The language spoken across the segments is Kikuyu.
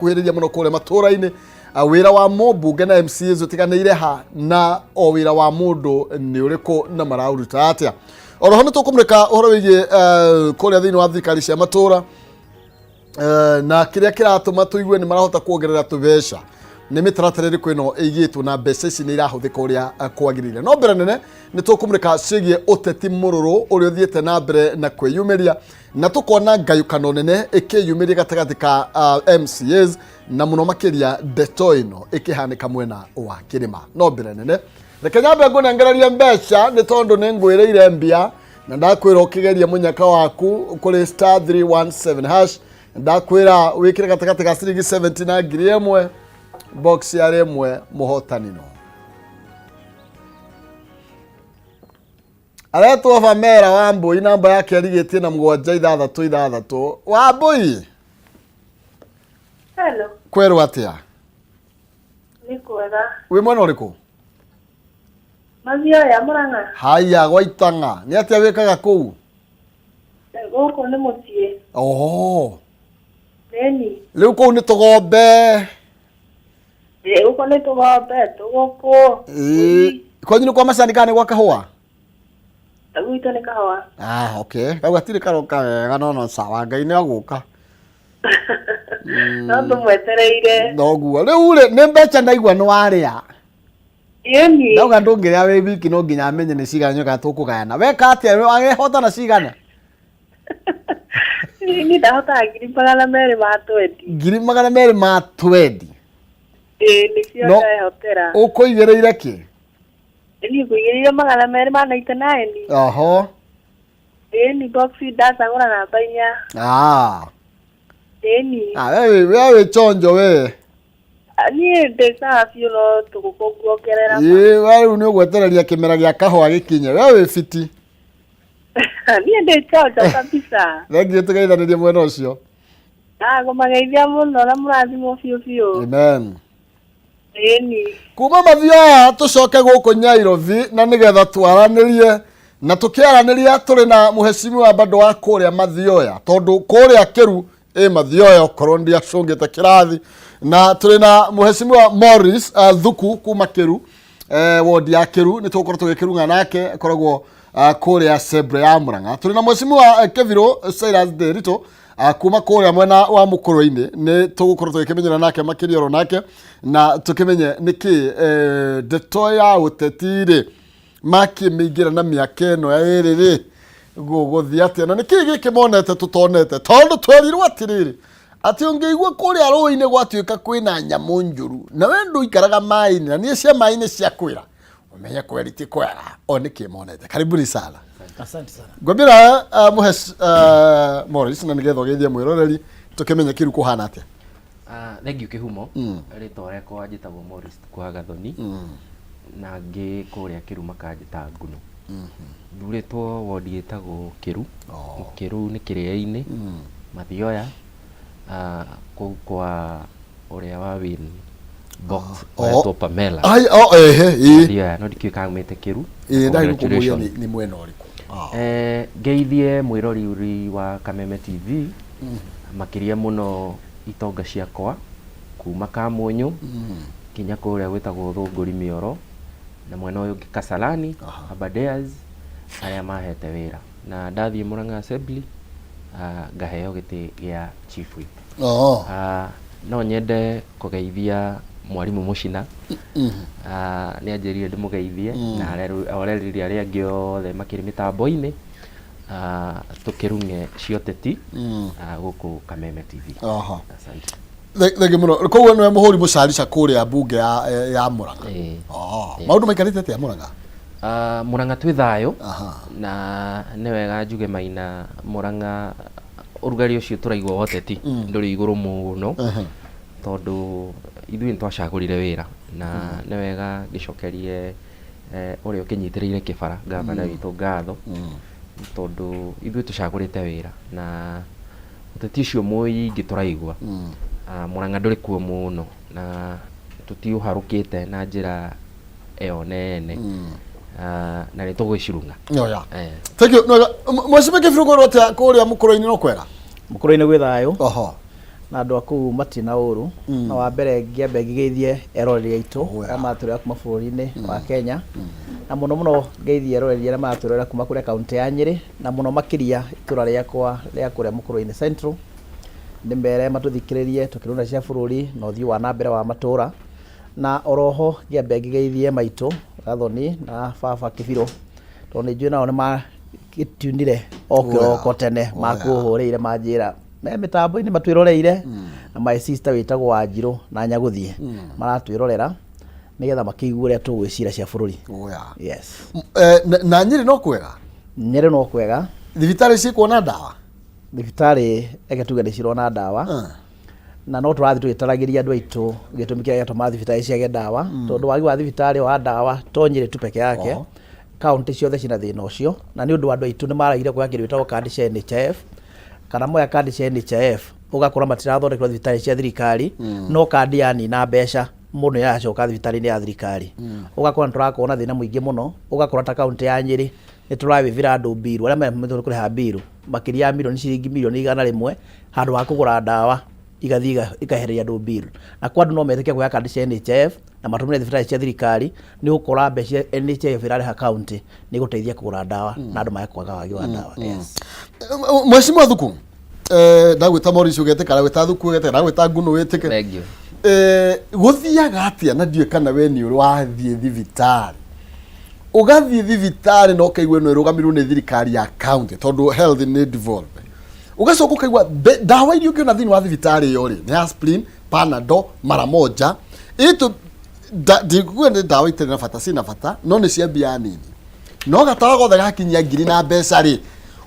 Kuhĩrĩria mũno kũrĩa matũũra-inĩ. Wĩra wa mũmbunge na MCAs ũtiganĩire ha na o wĩra wa mũndũ nĩ ũrĩkũ na maraũruta atĩa? Oroho nĩ tũkũmũrĩka ũhoro wĩgiĩ kũrĩa thĩinĩ wa thirikari cia matũũra na kĩrĩa kĩratũma tũigue nĩ marahota kuongerera tũbeca, nĩ mĩtaratara ĩrĩkũ ĩno ĩigĩtwo na mbeca ici nĩ irahũthĩka ũrĩa kwagĩrĩire. No mbere nene nĩ tũkũmũrĩka ciĩgiĩ ũteti mũrũrũ ũrĩa ũthiĩte na mbere na kwĩyumĩria na tũkona ngayũkano nene ĩkĩyumĩria gatagatĩ ka MCAs na mũno makĩria ndeto ĩno ĩkĩhanĩka mwena wa kĩrĩma. No mbere nene reke nyambe ngũnengererie mbeca nĩ tondũ nĩ ngwĩrĩire mbia na ndakwĩra ũkĩgeria mũnyaka waku kũrĩ star 317 hash, ndakwĩra wĩkĩre gatagatĩ ga ciringi 70 na 1000, box ya rĩmwe mũhotani no aretwo Pamela Wambui, namba yake arigĩtie na 766. Wambui. Hello. Kwerwo atĩa? Nĩ kwega. Wĩ mwena ũrĩkũ? Mathioya, Mũrang'a. Haya, gwaitang'a nĩ atĩa wĩkaga kũu? Gũkũ nĩ mũciĩ. Oho. Ĩni. Rĩu kũu nĩ tũgombe? Ĩ, gũkũ nĩ tũgombe, tũgũkũ. Ĩĩ. Kwanyu nĩ kwa macani kana nĩ gwa kahũa? Gwitũ nĩ kahũa. Ah, okay. Kau gatirĩ karoka wega no no sawa, Ngai nĩ agũka. No tũmwetereire. Noguo. Rĩu rĩ, nĩ mbeca ndaigua nĩ warĩa. Ĩni. Ndauga ndũngĩrĩa wĩ wiki, no nginya amenye nĩ cigana nyoka tũkũgayana. Weka atĩa wahotana cigana? Niĩ ndahotaga 220,000. 220,000? Ĩĩ, nĩcio ndehotera. Ũkũigĩrĩire kĩ? Niĩ ngũigĩrĩire 299. Oho. Ĩni, box ndacagũra namba 4. Ah. Ĩni. Ah, we wĩ chonjo we. Niĩ ndĩ sawa biũ, no tũgũkũ nguongerera. Ĩĩ, we rĩu nĩ ũgwetereria kĩmera gĩa kahũa gĩkinye. We wĩ fiti. Niĩ ndĩ chonjo kabisa. Thengiũ, tũgeithanĩrie mwena ũcio. Ngũmageithia mũno na mũrathimwo biũ biũ. Amen. Ĩni. Kuma Mathioya tũcoke gũkũ Nyairobi na nĩgetha twaranĩrie na tũkĩaranĩria tũrĩ na mũhecimiwa bado wa kũrĩa Mathioya, tondũ kũrĩa Kĩru ĩ Mathioya okorwo ndiacũngĩte kĩrathi, na tũrĩ na mũhecimiwa Morris Thuku kuma Kĩru, wodi ya Kĩru. Nĩ tũgũkorwo tũgĩkĩrung'a nake, akoragwo kũrĩa Sebre ya Murang'a. Tũrĩ na mũhecimiwa Kĩbirũ Cyrus Nderitu kuma kũrĩa mwena wa Mũkũrwe-inĩ. Nĩ tũgũkorwo tũgĩkĩmenyera nake makĩria oro nake na tũkĩmenye nĩkĩ ndeto ya ũteti rĩ makĩmĩingĩra na mĩaka ĩno ya ĩrĩ rĩ gũgũthiĩ atĩa na nĩkĩ gĩkĩ monete tũtonete, tondũ twerirwo atĩrĩrĩ atĩ ũngĩigua kũrĩa rũĩ-inĩ gwatuĩka kwĩna nyamũ njũru na we ndũikaraga maĩ-inĩ na niĩ cia maĩ-inĩ ciakwĩra ũmenye kweri ti kwega. O nĩkĩ monete. Karibuni sana. Asante sana. Ngwambĩra mũhe Morris na nĩgetha ũgeithie mwĩroreri tũkĩmenye kĩru kũhana atĩa. Thank you, Kĩhumo. Rĩtwa rĩakwa njĩtagwo Morris Kwa Gathoni na ngĩ kũrĩa Kĩru makanjĩta Nguno. Thurĩtwo wodi ĩtagwo Kĩru. Kĩru nĩ Kĩrĩa-inĩ, Mathioya, kũu kwa ũrĩa wa win box ũretwo Pamela. Ai, oh, ehe, ĩĩ. Mathioya, no ndikĩũĩ kana aumĩte Kĩru. Ĩĩ, ndarĩ kũmũria. Congratulations. Nĩ mwena ũrĩkũ? Ngeithie mwĩrori wa Kameme TV, makĩria mũno itonga ciakwa kuma Kamunyũ nginya kũrĩa gwĩtagwo Thũngũri Mĩoro na mwena ũyũ ũngĩ Kasarani, Aberdares, arĩa mahete wĩra na ndathiĩ Murang'a Assembly ngaheo gĩtĩ gĩa Chief Whip. No nyende kũgeithia mwarimũ Mũcina, nĩ anjĩrire ndĩmũgeithie na arereri arĩa angĩ othe makĩrĩ mĩtambo-inĩ, tũkĩrung'e cia ũteti gũkũ Kameme TV. Asante. Thengi mũno. Koguo nĩwe mũhũri mũcarica kũrĩa mbunge ya Murang'a? Ĩĩ. Maũndũ maikarĩte atĩa Murang'a? Murang'a twĩ thayũ na nĩ wega njuge maina Murang'a ũrugarĩ ũcio tũraigua wa ũteti ndũrĩ igũrũ mũno, tondũ ithuĩ nĩ twacagũrire wĩra na nĩ wega ngĩcokerie ũrĩa ũkĩnyitĩrĩire kĩbara gavana witũ ngatho, tondũ ithuĩ tũcagũrĩte wĩra na ũteti ũcio mũingĩ tũraigua Murang'a ndũrĩ kuo mũno na tũtiũharũkĩte na njĩra ĩyo nene na nĩ tũgwĩcirung'a. Oya. Thank you. Mwega. Mwecime Kĩbirũ, kwĩrwo atĩa kũrĩa Mũkũrwe-inĩ? No kwega? Mũkũrwe-inĩ gwĩ thayũ. Oho. Na andũ a kũu matirĩ na ũru. Na wa mbere ngĩambe ngĩgeithie eroreri aitũ arĩa maratwĩrorera kuma bũrũri-inĩ wa Kenya. Na mũno mũno ngeithie eroreri arĩa maratwĩrorera kuma kũrĩa kaũntĩ ya Nyĩrĩ, na mũno makĩria itũra rĩakwa rĩa kũrĩa Mũkũrwe-inĩ Central. Ndĩmere matũthikĩrĩrie tũkĩrũna cia bũrũri na ũthii wa na mbere wa matũra. Na oroho ngĩambe ngĩgeithie maitũ Gathoni na baba Kĩbirũ, tondũ nĩ njũĩ nao nĩ magĩtunire o kĩroko tene, makũhũrĩire manjĩra me mĩtambo-inĩ matwĩroreire, na my sister wĩtagwo Wanjirũ na Nyagũthiĩ maratwĩrorera nĩgetha makĩigue ũrĩa tũgwĩcira cia bũrũri. Yes. Na Nyĩrĩ no kwega? Nyĩrĩ no kwega. Thibitarĩ ciĩkuona ndawa? Thibitarĩ reke tuge nĩ cirona ndawa. Na no tũrathiĩ tũgĩtaragĩria andũ aitũ gĩtũmi kĩrĩa gĩatũma thibitarĩ ciage ndawa, tondũ wagi wa thibitarĩ wa ndawa to Nyĩrĩ tu peke yake, kaũntĩ ciothe ciĩna thĩna ũcio, na nĩ ũndũ andũ aitũ nĩ maregire kuoya kĩndũ gĩtagwo kandi cia NHIF, kana moya kandi cia NHIF ũgakora matirathondekerwo thibitarĩ cia thirikari, no kandi yanina mbeca mũndũ nĩ aracoka thibitarĩ-inĩ ya thirikari. Ũgakora nĩ tũrakorwo na thĩna mũingĩ mũno, ũgakora ta kaũntĩ ya Nyĩrĩ nĩ tũrawĩvĩra andũ mbiru, arĩa maremetwo kũrĩha mbiru makĩria ya mirioni ciringi mirioni 100 handũ ha kũgũra ndawa igathiĩ ikahereria andũ mbiru. Na kwa andũ no metĩkie kuoya kandi cia NHIF na matũmĩre thibitarĩ cia thirikari, nĩ ũgũkora mbeca iria NHIF ĩrarĩha kaũntĩ nĩ igũteithia kũgũra ndawa na andũ mage kwaga wagi wa ndawa. Yes. Mheshimiwa Thuku, ndagwĩta Maurice ũgetĩka, ndagwĩta Thuku ũgetĩka, ndagwĩta Ngũnũ wĩtĩke. Thank you. Gũthiaga atĩa na ndiũĩ kana we nĩ ũrĩ wathiĩ thibitarĩ, ũgathiĩ thibitarĩ na ũkaigua ĩno ĩrũgamĩrĩirwo nĩ thirikari ya county tondũ health nĩ devolved, ũgacoka ũkaigua ndawa iria ũngĩona thĩinĩ wa thibitarĩ ĩyo rĩ nĩ aspirin, Panadol, mara moja ĩtũ ndikuga nĩ ndawa itarĩ na bata, ciĩna bata no nĩ cia mbia nini, no gatawa gothe gakinyia ngiri na mbeca rĩ,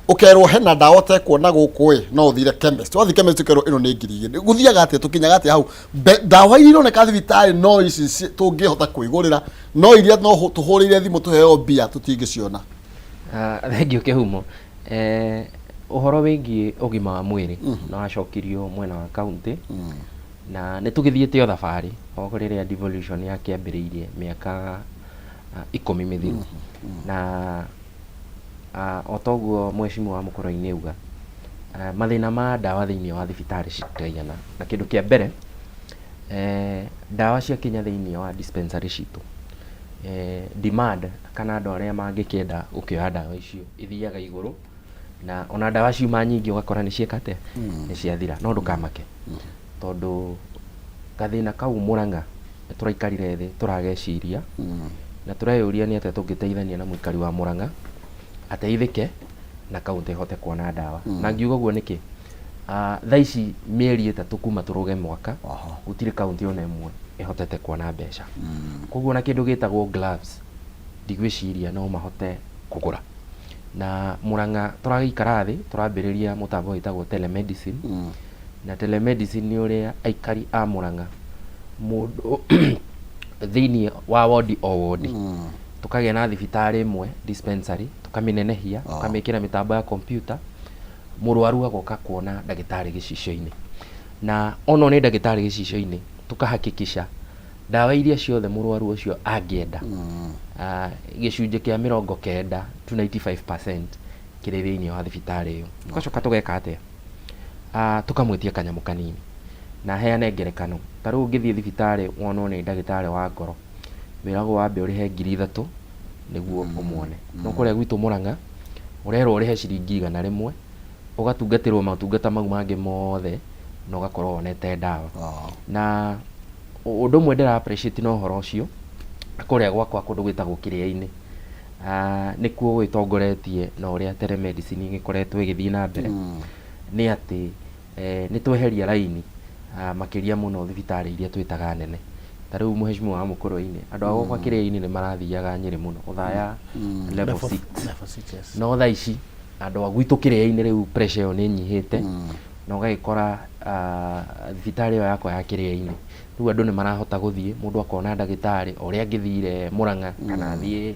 ũkerwo hena ndawa ũtekuona gũkũ ĩ no ũthire chemist, wathiĩ chemist ũkerwo ĩno nĩ 2000. Gũthiaga atĩa, tũkinyaga atĩa hau? Ndawa iria ironeka thibitarĩ no ici tũngĩhota kwĩgũrĩra, no iria no tũhũrĩire thimũ tũheo mbia tũtingĩciona. Thengiũ Kĩhumo. Ũhoro wĩgiĩ ũgima wa mwĩrĩ nĩ wacokirio mwena wa kaũntĩ, na nĩ tũgĩthiĩte o thabarĩ o rĩrĩa devolution yakĩambĩrĩirie mĩaka 10 mĩthiru, na o toguo mheshimiwa wa Mũkũrwe-inĩ auga, mathĩna ma ndawa thĩinĩ wa thibitarĩ citiraigana. Na kĩndũ kĩa mbere, ndawa ciakinya thĩinĩ wa dispensary citũ, demand kana andũ arĩa mangĩkĩenda gũkĩoya ndawa icio ithiaga igũrũ, na ona ndawa ciuma nyingĩ ũgakora nĩ ciĩka atĩa, nĩ ciathira. No ndũkamake, tondũ gathĩna kau Mũrang'a nĩ tũraikarire thĩ tũrageciria na tũreyũria nĩ atĩa tũngĩteithania na mũikari wa Mũrang'a ateithĩke na kaũntĩ ĩhote kuona ndawa. Na ngiuga ũguo nĩkĩ, thaa ici mĩeri 3 kuma tũrũge mwaka, gũtirĩ kaũntĩ ona ĩmwe ĩhotete kuona mbeca. Koguo ona kĩndũ gĩtagwo gloves ndigwĩciria no mahote kũgũra. Na Mũrang'a tũragĩikara thĩ tũrambĩrĩria mũtambo wĩtagwo telemedicine. Na telemedicine nĩ ũrĩa aikari a Mũrang'a mũndũ thĩinĩ wa wondi o wondi, tũkagĩa na thibitarĩ ĩmwe dispensary, tũkamĩnenehia, tũkamĩkĩra mĩtambo ya kompiuta, mũrwaru agoka kuona ndagĩtarĩ gĩcicio-inĩ, na ono nĩ ndagĩtarĩ gĩcicio-inĩ tũkahakikisha ndawa iria ciothe mũrwaru ũcio angĩenda, gĩcunjĩ kĩa 90 to 95% kĩrĩ thĩinĩ wa thibitarĩ ĩyo. Tũgacoka tũgeka atĩa? Tũkamwĩtia kanyamũ kanini. Na heane ngerekano, ta rĩu ũngĩthiĩ thibitarĩ wonwo nĩ ndagĩtarĩ wa ngoro, wĩragwo wambe ũrĩhe 3000 nĩguo ũmuone. No kũrĩa gwitũ Mũrang'a, ũrerwo ũrĩhe ciringi 100, ũgatungatĩrwo motungata mau mangĩ mothe na ũgakorwo wonete ndawa. Na ũndũ ũmwe ndĩra appreciate na ũhoro ũcio, kũrĩa gwakwa kũndũ gwĩtagwo Kĩrĩa-inĩ, nĩkuo gũgĩtongoretie na ũrĩa telemedicine ĩgĩkoretwo ĩgĩthiĩ na mbere, nĩ atĩ nĩ tweheria raini makĩria mũno thibitarĩ iria twĩtaga nene. Ta rĩu mheshimiwa wa Mũkũrwe-inĩ, andũ a gwakwa Kĩrĩa-inĩ nĩ marathiaga Nyĩrĩ mũno, Othaya level 6. Level 6, yes. No thaa ici andũ a gwitũ Kĩrĩa-inĩ rĩu pressure ĩyo nĩ ĩnyihĩte, na ũgagĩkora thibitarĩ ĩyo yakwa ya Kĩrĩa-inĩ rĩu andũ nĩ marahota gũthiĩ, mũndũ akona ndagĩtarĩ o ũrĩa angĩthire Mũrang'a kana athiĩ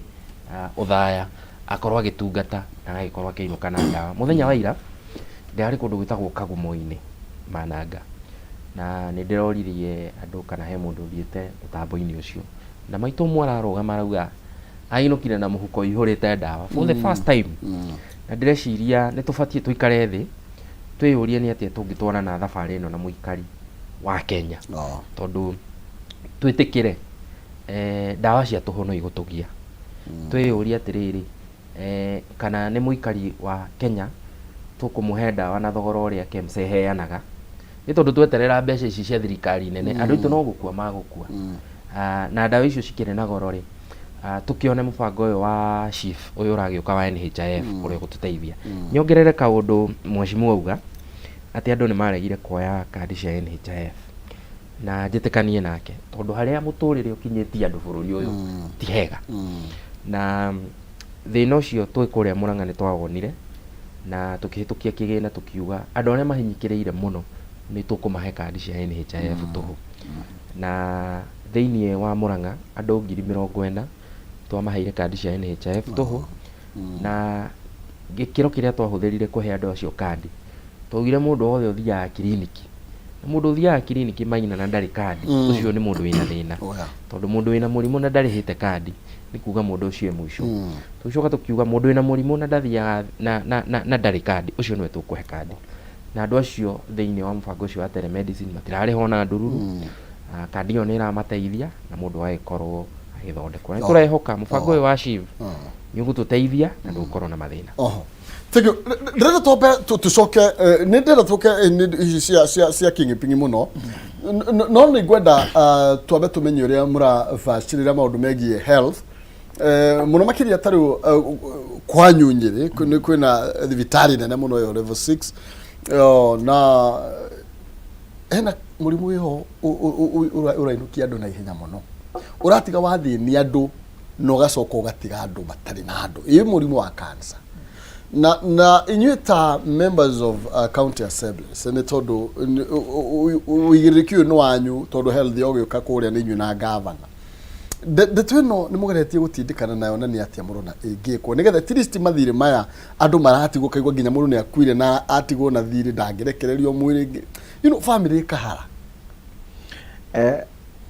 Othaya, akorwo agĩtungata na agagĩkorwo akĩinũka na ndawa. Mũthenya wa ira ndĩrarĩ kũndũ gwĩtagwo Kagumo-inĩ Mananga, na nĩ ndĩroririe andũ kana he mũndũ ũthiĩte mũtambo-inĩ ũcio, na maitũ ũmwe ararũgama arauga ainũkire na mũhuko ũihũrĩte ndawa for the first time. Na ndĩreciria nĩ tũbatiĩ tũikare thĩ Twĩyũrie nĩ atĩa tũngĩtwarana thabarĩ ĩno na mũikari wa Kenya. Tondũ twĩtĩkĩre ndawa cia tũhũ no igũtũgia. Twĩyũrie atĩrĩrĩ, kana nĩ mũikari wa Kenya tũkũmũhe ndawa na thogora ũrĩa KEMSA ĩheanaga, nĩ tondũ tweterera mbeca ici cia thirikari nene, andũ aitũ no gũkua magũkua. Na ndawa icio cikĩrĩ na goro rĩ, tũkĩone mũbango ũyũ wa SHIF ũyũ ũragĩũka wa NHIF ũrĩa ũgũtũteithia. Nyongerere kaũndũ mheshimiwa auga, atĩ andũ nĩ maregire kuoya kandi cia NHIF. Na njĩtĩkanie nake, tondũ harĩa mũtũrĩre ũkinyĩtie andũ bũrũri ũyũ ti hega. Na thĩna ũcio twĩ kũrĩa Mũrang'a nĩ twawonire, na tũkĩhĩtũkia kĩgĩna tũkiuga andũ arĩa mahinyĩkĩrĩire mũno nĩ tũkũmahe kandi cia NHIF tũhũ. Na thĩiniĩ wa Mũrang'a andũ 40,000 twamaheire kandi cia NHIF tũhũ, na gĩkĩro kĩrĩa twahũthĩrire kũhe andũ acio kandi, twaugire mũndũ wothe ũthiaga kiriniki, na mũndũ ũthiaga kiriniki Maina na ndarĩ kandi, ũcio nĩ mũndũ wĩna thĩna. Tondũ mũndũ wĩna mũrimũ na ndarĩhĩte kandi, nĩ kuga mũndũ ũcio e mũico. Tũgĩcoka tũkiuga mũndũ wĩna mũrimũ na ndathiaga na, na, na, na ndarĩ kandi, ũcio nĩwe tũkũhe kandi. Na andũ acio thĩinĩ wa mũbango ũcio wa telemedicine matirarĩha ona ndururu. Kandi ĩyo nĩ ĩramateithia na mũndũ agagĩkorwo agĩthondekwo. Na nĩtũrehoka mũbango ũyũ wa SHIF nĩ ũgũtũteithia na ndũgũkorwo na mathĩna. Oho. Thank you. Ndĩrenda twambe tũcoke, nĩ ndĩrenda tũke ici cia kĩng'ĩping'i mũno. No nĩ ngwenda twambe tũmenye ũrĩa mũrabacĩrĩra maũndũ megiĩ health. Mũno makĩria ta rĩu kwanyu Nyĩrĩ nĩ kwĩna thibitarĩ nene mũno ĩyo level 6, na hena mũrimũ wĩho ũrainũkia andũ na ihenya mũno, ũratiga wathĩnia andũ na ũgacoka ũgatiga andũ matarĩ na andũ, ĩ mũrimũ wa cancer. Na inyuĩ ta members of county assemblies, nĩ tondũ ũigĩrĩrĩki ũyũ nĩ wanyu, tondũ health yogĩũka kũrĩa nĩ inyuĩ na gavana, ndeto ĩno nĩ mũgeretie gũtindĩkana nayo, na nĩ atĩa mũrona ĩngĩkwo nĩgetha at least mathirĩ maya andũ maratigwo, kaigua nginya mũndũ nĩ akuire na atigwo na thirĩ, ndangĩrekererio mwĩrĩ, family ĩkahara?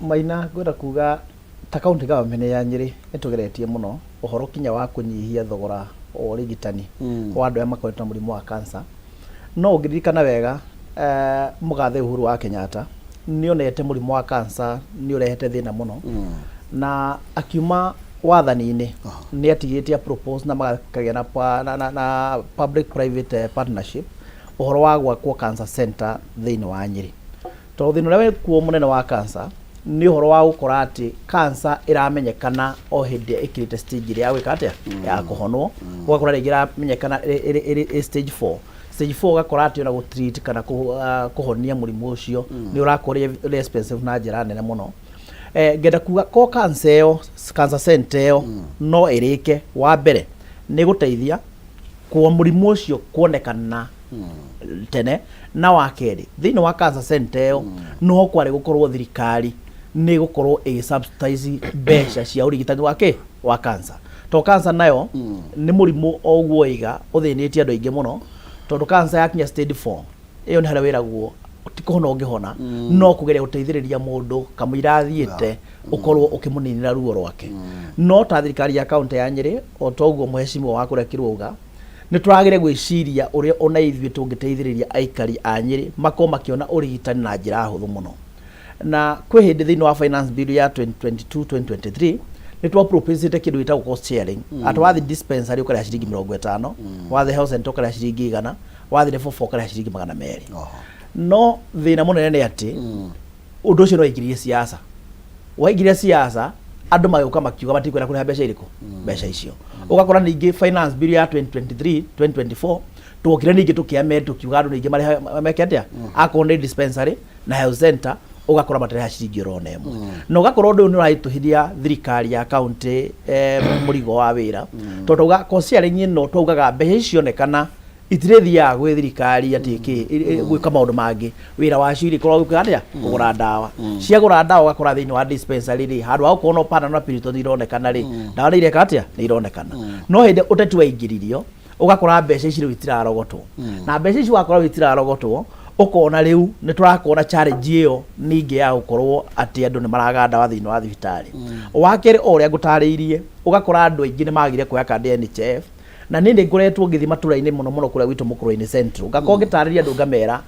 Maina, ngwenda kuga ta county government ya Nyĩrĩ nĩ tũgeretie mũno ũhoro kinya wa kũnyihia thogora wa ũrigitani wa andũ arĩa makoretwo na mũrimũ wa cancer. No ũngĩririkana wega, mũgathe Uhuru wa Kenyatta nĩ onete mũrimũ wa cancer nĩ ũrehete thĩna mũno, na akiuma wathani-inĩ nĩ atigĩte a propose na makagĩa na public private partnership ũhoro wa gwakwo cancer center thĩinĩ wa Nyĩrĩ, tondũ thĩna ũrĩa wĩkuo mũnene wa cancer nĩ ũhoro wa gũkora atĩ cancer ĩramenyekana o hĩndĩ ĩkĩrĩte stage ĩrĩa ya gwĩka atĩa, ya kũhonwo. Ũgakora rĩngĩ ĩramenyekana ĩrĩ stage 4. Stage 4 ũgakora atĩ ona gũtreat kana kũhonia mũrimũ ũcio nĩ ũrakorwo ũrĩ expensive na njĩra nene mũno. Ngenda kuga ko cancer ĩyo, cancer center ĩyo no ĩrĩke, wa mbere nĩ gũteithia kwa mũrimũ ũcio kuonekana tene, na wa kerĩ thĩinĩ wa cancer center ĩyo no kwarĩ gũkorwo thirikari nĩ gũkorwo ĩgĩ subsidize mbeca cia ũrigitani wa kĩ wa cancer, to cancer nayo nĩ mũrimũ o ũguo waiga ũthĩnĩtie andũ aingĩ mũno, tondũ cancer yakinya stage 4 ĩyo nĩ harĩa wĩragwo ti kũhona ũngĩhona, no kũgeria gũteithĩrĩria mũndũ kamũira athiĩte ũkorwo ũkĩmũninĩra ruo rwake. No ta thirikari ya kaunti ya Nyĩrĩ, o ta ũguo mũhecimiwa wa kũrĩa Kĩrũga, nĩ tũragĩre gwĩciria ũrĩa ona ithuĩ tũngĩteithĩrĩria aikari a Nyĩrĩ makorwo makĩona ũrigitani na njĩra hũthũ mũno. Na kwĩ hĩndĩ thĩinĩ wa finance bill ya 2022 2023 nĩ twa proposite kĩndũ gĩtagwo cost sharing, atĩ wathiĩ dispensary ũkarĩha ciringi 50, wathiĩ health center ũkarĩha ciringi 100, wathiĩ level 4 ũkarĩha ciringi 200. No thĩna mũnene nĩ atĩ ũndũ ũcio no waingĩririe siasa, waingĩria siasa, andũ magĩũka makiuga matikwenda kũrĩha mbeca irĩkũ, mbeca icio. Ũgakora ningĩ finance bill ya 2023 2024 tuokire ningĩ tũkĩamend, tũkiuga andũ ningĩ marĩha meke atĩa, akorwo nĩ dispensary na health center ũgakora matarĩha ciringi oro ona ĩmwe. Na ũgakora ũndũ ũyũ nĩ ũraritũhithia thirikari ya kaunti mũrigo wa wĩra, tondũ twauga cost sharing ĩno, twaugaga mbeca ici cionekana itirĩthiaga gwĩ thirikari atĩ kĩ gwĩka maũndũ mangĩ, wĩra wacio irĩkorwo gwĩka atĩa, kũgũra ndawa. Ciagũra ndawa, ũgakora thĩinĩ wa dispensary rĩ, handũ ha gũkorwo no Panadol na Piriton ironekana rĩ, ndawa nĩ ireka atĩa, nĩ ironekana. No hĩndĩ ũteti waingĩririo, ũgakora mbeca ici rĩu itirarogotwo, na mbeca ici wakora rĩu itirarogotwo, ũkona rĩu nĩ tũrakorwo na challenge ĩyo ningĩ ya gũkorwo atĩ andũ nĩ maraga ndawa thĩinĩ wa thibitarĩ. Wa kerĩ, o ũrĩa ngũtarĩirie, ũgakora andũ aingĩ nĩ magire kuoya kandi ya NHIF. Na niĩ nĩ ngoretwo ngĩthiĩ matũra-inĩ mũno mũno kũrĩa gwitũ Mũkũrwe-inĩ Central, ngakorwo ngĩtarĩria andũ ngamera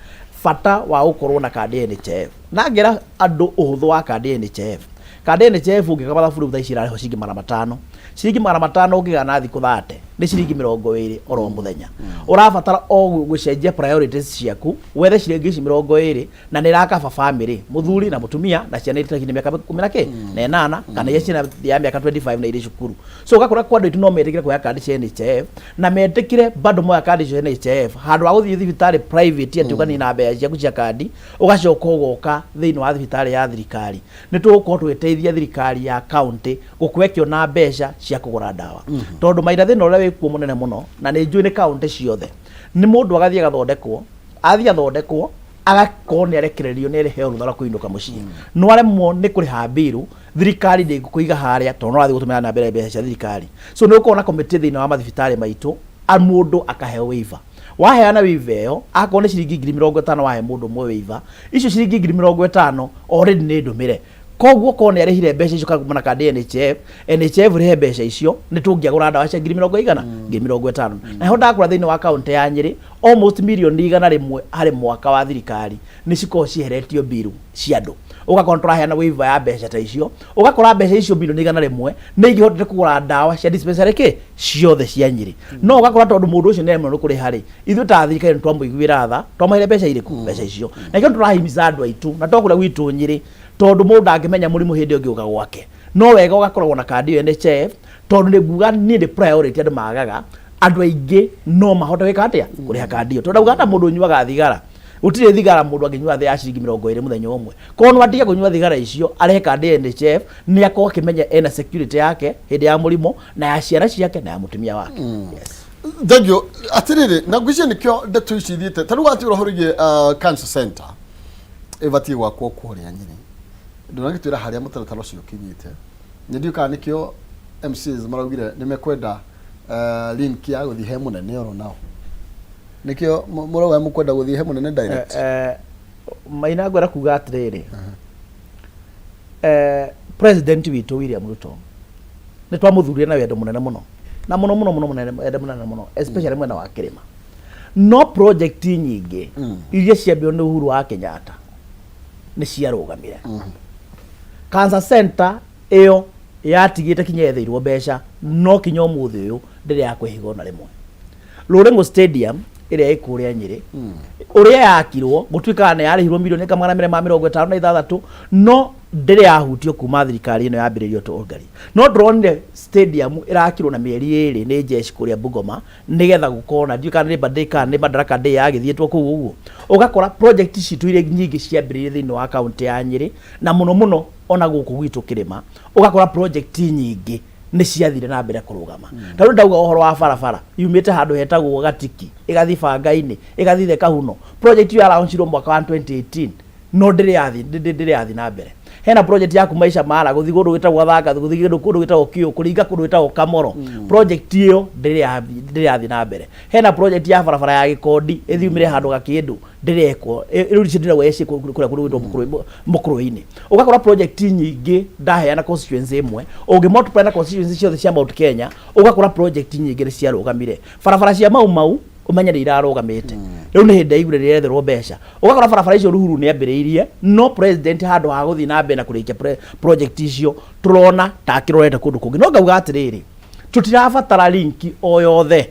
bata wa gũkorwo na kandi ya NHIF, na ngera andũ ũhũthũ wa kandi ya NHIF. Kandi ya NHIF ũngĩka mathabu rĩu thaa ici ĩrarĩhwo ciringi 500, ciringi 500 ũngĩgana na thikũ 30 nĩ ciringi 20 oro mũthenya. Ũrabatara o gũcenjia priorities ciaku, wethe ciringi ici 20, na nĩ ĩrakaba bamĩrĩ, mũthuri na mũtumia na ciana iria itarĩ mĩaka ikũmi na kĩ na ĩnana, kana iria ciĩna ya mĩaka 25 na irĩ cukuru. So ũgakora kwa andũ aitũ no metĩkĩre kuoya kandi cia NHIF, na metĩkĩre bado moya kandi cia NHIF handũ ha gũthiĩ thibitarĩ private atĩ ũkanina mbeca ciaku cia kandi ũgacoka ũgoka thĩinĩ wa thibitarĩ ya thirikari. Nĩ tũgũkorwo tũgĩteithia thirikari ya county gũkorwo ĩkĩona mbeca cia kũgũra ndawa, tondũ maina thĩna ũrĩa wĩkuo mũnene mũno, na nĩ njũĩ nĩ county ciothe, nĩ mũndũ agathiĩ agathondekwo, athiĩ athondekwo agakorwo nĩ arekererio, nĩ arĩheo rũtha rwa kũinũka mũciĩ, no aremwo nĩ kũrĩha mbiru. Thirikari ndĩngĩkũiga harĩa tondũ no rathiĩ gũtũmĩra na mbere mbeca cia thirikari. So nĩ gũkorwo na komĩtĩ thĩinĩ wa mathibitarĩ maitũ, mũndũ akaheo waiver. Waheana waiver ĩyo, akorwo nĩ ciringi 50,000 wahe mũndũ ũmwe waiver icio, ciringi 50,000 already nĩ ndũmĩre. Koguo korwo nĩ arĩhire mbeca icio kuma na kandi ya NHIF, NHIF rĩhe mbeca icio, nĩ tũngĩagũra ndawa cia ngiri mĩrongo igana, 50,000. Na ho ndakora thĩinĩ wa kaunti ya Nyĩrĩ almost mirioni 100 harĩ mwaka wa thirikari nĩ cikoragwo cieheretio mbiru cia andũ. Ũgakorwo tũraheana waiver ya mbeca ta icio, ũgakora mbeca icio mirioni 100 nĩ ingĩhotire kũgũra ndawa cia dispensary kĩ ciothe cia Nyĩrĩ. No ũgakora tondũ mũndũ ũcio nĩ aremwo nĩ kũrĩha rĩ, ithuĩ ta thirikari nĩ twamũiguĩra tha, twamũheire mbeca irĩkũ, mbeca icio. Na ikĩo tũrahimiza andũ aitũ na tokũrĩa gwitũ Nyĩrĩ, tondũ mũndũ ndangĩmenya mũrimũ hĩndĩ ĩyo ũngĩũka gwake, no wega ũgakoragwo na kandi ĩyo NHIF, tondũ nĩ nguga niĩ nĩ priority andũ magaga. Andũ aingĩ no mahote gwĩka atĩa? Kũrĩha kandi ĩyo, tondũ ndauga hata mũndũ ũnyuaga thigara, gũtirĩ thigara mũndũ angĩnyua thĩ ya ciringi 20 mũthenya ũmwe. Korwo no atige kũnyua thigara icio, arehe kandi ya NHIF, nĩ akorwo akĩmenya ena security yake hĩndĩ ya mũrimũ, na ya ciana ciake, na ya mũtumia wake. Yes. Thank you. Atiriri, na ngwĩciria nĩkĩo ndeto ici ithiĩte ta rĩu watwĩra ũhoro wĩgiĩ cancer center ĩbatiĩ gwakwo kũrĩa Nyĩrĩ, ndũnagĩtwĩra harĩa mũtaratara ũcio ũkinyĩte. Nĩ ndiũĩ kana nĩkĩo MCAs maraugire nĩ mekwenda link ya gũthiĩ he mũnene oro nao, nĩkĩo mũrauga mũkwenda gũthiĩ he mũnene direct. Maina, ngwenda kuga atĩrĩrĩ, president witũ William Ruto nĩ twamũthurire na wendo mũnene mũno, na mũno mũno mũno mũnene, wendo mũnene mũno, especially mwena wa kĩrĩma. No project nyingĩ iria ciambirwo nĩ Uhuru wa Kenyatta nĩ ciarũgamire. Cancer center ĩyo yatigĩte kinya yetheirwo mbeca, no kinya ũmũthĩ ũyũ ndĩrĩ yakwĩhiga ona rĩmwe. Rũrĩng'ũ Stadium ĩrĩa ĩ kũrĩa Nyĩrĩ, ũrĩa yakirwo gũtuĩkaga nĩ yarĩhirwo mirioni ka 256, no ndĩrĩ yahutio kuma thirikari ĩno yambĩrĩrio tũngari. No ndĩronire stadium ĩrakirwo na mĩeri 2 nĩ jeshi kũrĩa Bungoma, nĩgetha gũkorwo na, ndiũĩ kana nĩ Labor Day kana nĩ Madaraka Day yagĩthiĩtwo kũu ũguo. Ũgakora project citũ iria nyingĩ ciambĩrĩirie thĩinĩ wa kaunti ya Nyĩrĩ, na mũno mũno ona gũkũ gwitũ kĩrĩma, ũgakora project nyingĩ nĩ ciathire na mbere kũrũgama. Ta rĩu ndauga ũhoro wa barabara yumĩte handũ hetagwo Gatiki ĩgathiĩ Banga-inĩ ĩgathiĩ Thekahuno, project ĩyo yaraunchirwo mwaka wa 2018, no ndĩrĩ yathi ndĩrĩ yathi na mbere. Hena project ya kuma Icamara gũthiĩ kũndũ gwĩtagwo Gathanga, gũthiĩ kũndũ gwĩtagwo Kĩũ, kũringa kũndũ gwĩtagwo Kamoro, project ĩyo ndĩrĩ yathi na mbere. Hena project ya barabara ya Gĩkondi ĩthiumĩre handũ Gakĩndũ, ndĩrekwo rĩu icio ndĩrauga eci kũrĩa kũndũ gwĩtwo Mũkũrwe-inĩ. Ũgakora project nyingĩ ndaheana constituency ĩmwe, ũngĩ multiply na constituency ciothe cia Mount Kenya, ũgakora project nyingĩ nĩ ciarũgamire. Barabara cia Mau Mau ũmenye nĩ irarũgamĩte rĩu, nĩ hĩndĩ aigure rĩretherwo mbeca. Ũgakora barabara icio Ruhuru nĩ ambĩrĩirie, no president handũ ha gũthiĩ na mbere na kũrĩkia project icio, tũrona ta akĩrorete kũndũ kũngĩ. No ngauga atĩrĩrĩ, tũtirabatara link o yothe,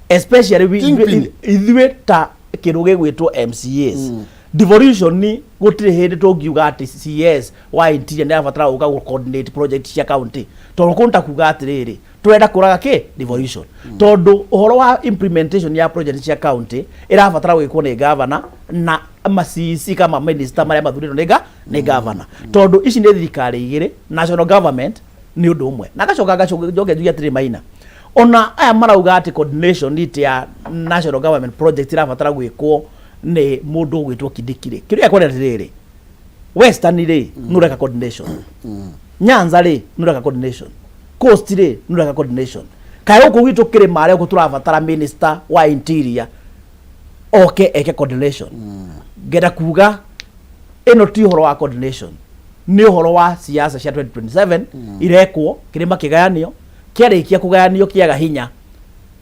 especially Kingpin. ithuĩ ta kĩndũ gĩgwĩtwo MCAs. Devolution ni gũtirĩ hĩndĩ tũngiuga atĩ CS wa interior nĩ arabatara gũka gũ coordinate project cia county, tondũ kũu nĩ ta kuga atĩrĩrĩ, tũrenda kũraga kĩ devolution, tondũ ũhoro wa implementation ya project cia county ĩrabatara gwĩkwo nĩ governor na ma CEC kama minister marĩa mathurĩtwo nĩ governor, tondũ ici nĩ thirikari igĩrĩ, national government nĩ ũndũ ũmwe. Na ngacoka njoke njuge atĩrĩ, Maina, ona aya marauga atĩ coordination it ya national government project irabatara gwĩkwo nĩ mũndũ ũgwĩtwo Kindiki rĩ, kĩrĩa kwenda atĩrĩrĩ, Western rĩ, nĩ ũreka coordination? Nyanza rĩ, nĩ ũreka coordination? Coast rĩ, nĩ ũreka coordination? Kaĩ gũkũ gwitũ kĩrĩma arĩa gũkũ tũrabatara minister wa interior oke eke coordination? Ngenda kuga ĩno ti ũhoro wa coordination, nĩ ũhoro wa siasa cia 2027 irekwo. Kĩrĩma kĩgayanio, kĩarĩkia kũgayanio kĩaga hinya.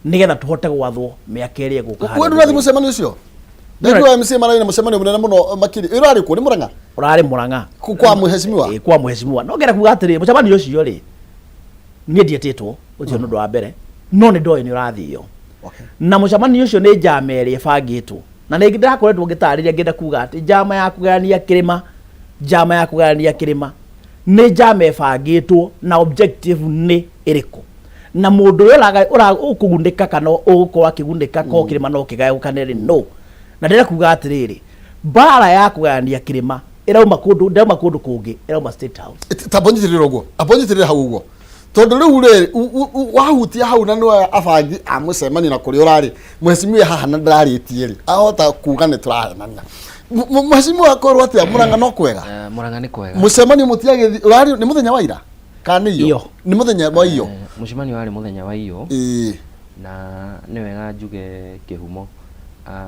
Nĩgetha tũhote gwathwo mĩaka ĩrĩa ĩgũka We harĩa ndũrathiĩ thutha-inĩ. Mũcemanio ũcio ndaigua MCA mararĩ na mũcemanio mũnene mũno makiri ĩrarĩ kuo nĩ Mũrang'a. Ũrarĩ Mũrang'a. Kwa mheshimiwa. Ĩ, kwa mheshimiwa. No ngenda kuga atĩrĩ, mũcemanio ũcio rĩ, niĩ ndietĩtwo, ũcio nĩ ũndũ wa mbere, no nĩ ndoĩ nĩ ũrathio. Na mũcemanio ũcio nĩ njama ĩrĩa ĩbangĩtwo, na nĩ ndĩrakoretwo ngĩtarĩria ngĩenda kuga atĩ njama ya kũgayania kĩrĩma, njama ya kũgayania kĩrĩma nĩ njama ĩbangĩtwo na objective nĩ ĩrĩkũ, na mũndũ ũrĩa ũkũgunĩka kana ũgũkorwo akĩgunĩka ko kĩrĩma no kĩgayũkane rĩ no. Na ndĩrenda kuga atĩrĩrĩ, mbara ya kũgayania kĩrĩma ĩrauma kũndũ, ndĩrauma kũndũ kũngĩ, ĩrauma State House. Tamba ũnyitĩrĩre ũguo, amba ũnyitĩrĩre hau ũguo, tondũ rĩu rĩ wahutia hau na nĩwe abangi a mũcemanio na kũrĩa ũrarĩ mheshimiwa haha na ndararĩtie rĩ ahota kuga nĩ tũrahenania. Mheshimiwa akorwo atĩa Mũrang'a no kwega? Mũrang'a nĩ kwega. Mũcemanio mũtiagĩthi ũrarĩ nĩ mũthenya wa ira kana nĩ iyo? Iyo. Nĩ mũthenya wa iyo. Mũcemanio warĩ mũthenya wa iyo. Na nĩ wega njuge kĩhumo.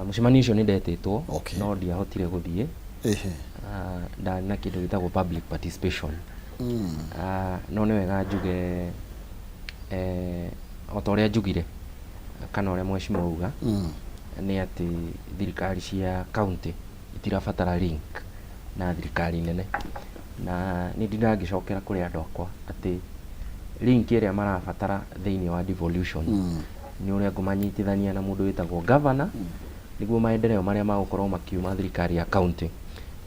Mũcemanio ũcio nĩ ndetĩtwo no ndiahotire gũthiĩ. Ndarĩ na kĩndũ gĩtagwo public participation. No nĩ wega njuge o ta ũrĩa njugire kana ũrĩa mheshimiwa auga nĩ atĩ thirikari cia county itirabatara link na thirikari nene, na nĩ ndingĩcokera kũrĩ andũ akwa atĩ link ĩrĩa marabatara thĩinĩ wa devolution nĩ ũrĩa ngũmanyitithania na mũndũ wĩtagwo governor nĩguo maendeleo marĩa magũkorwo makiuma thirikari ya county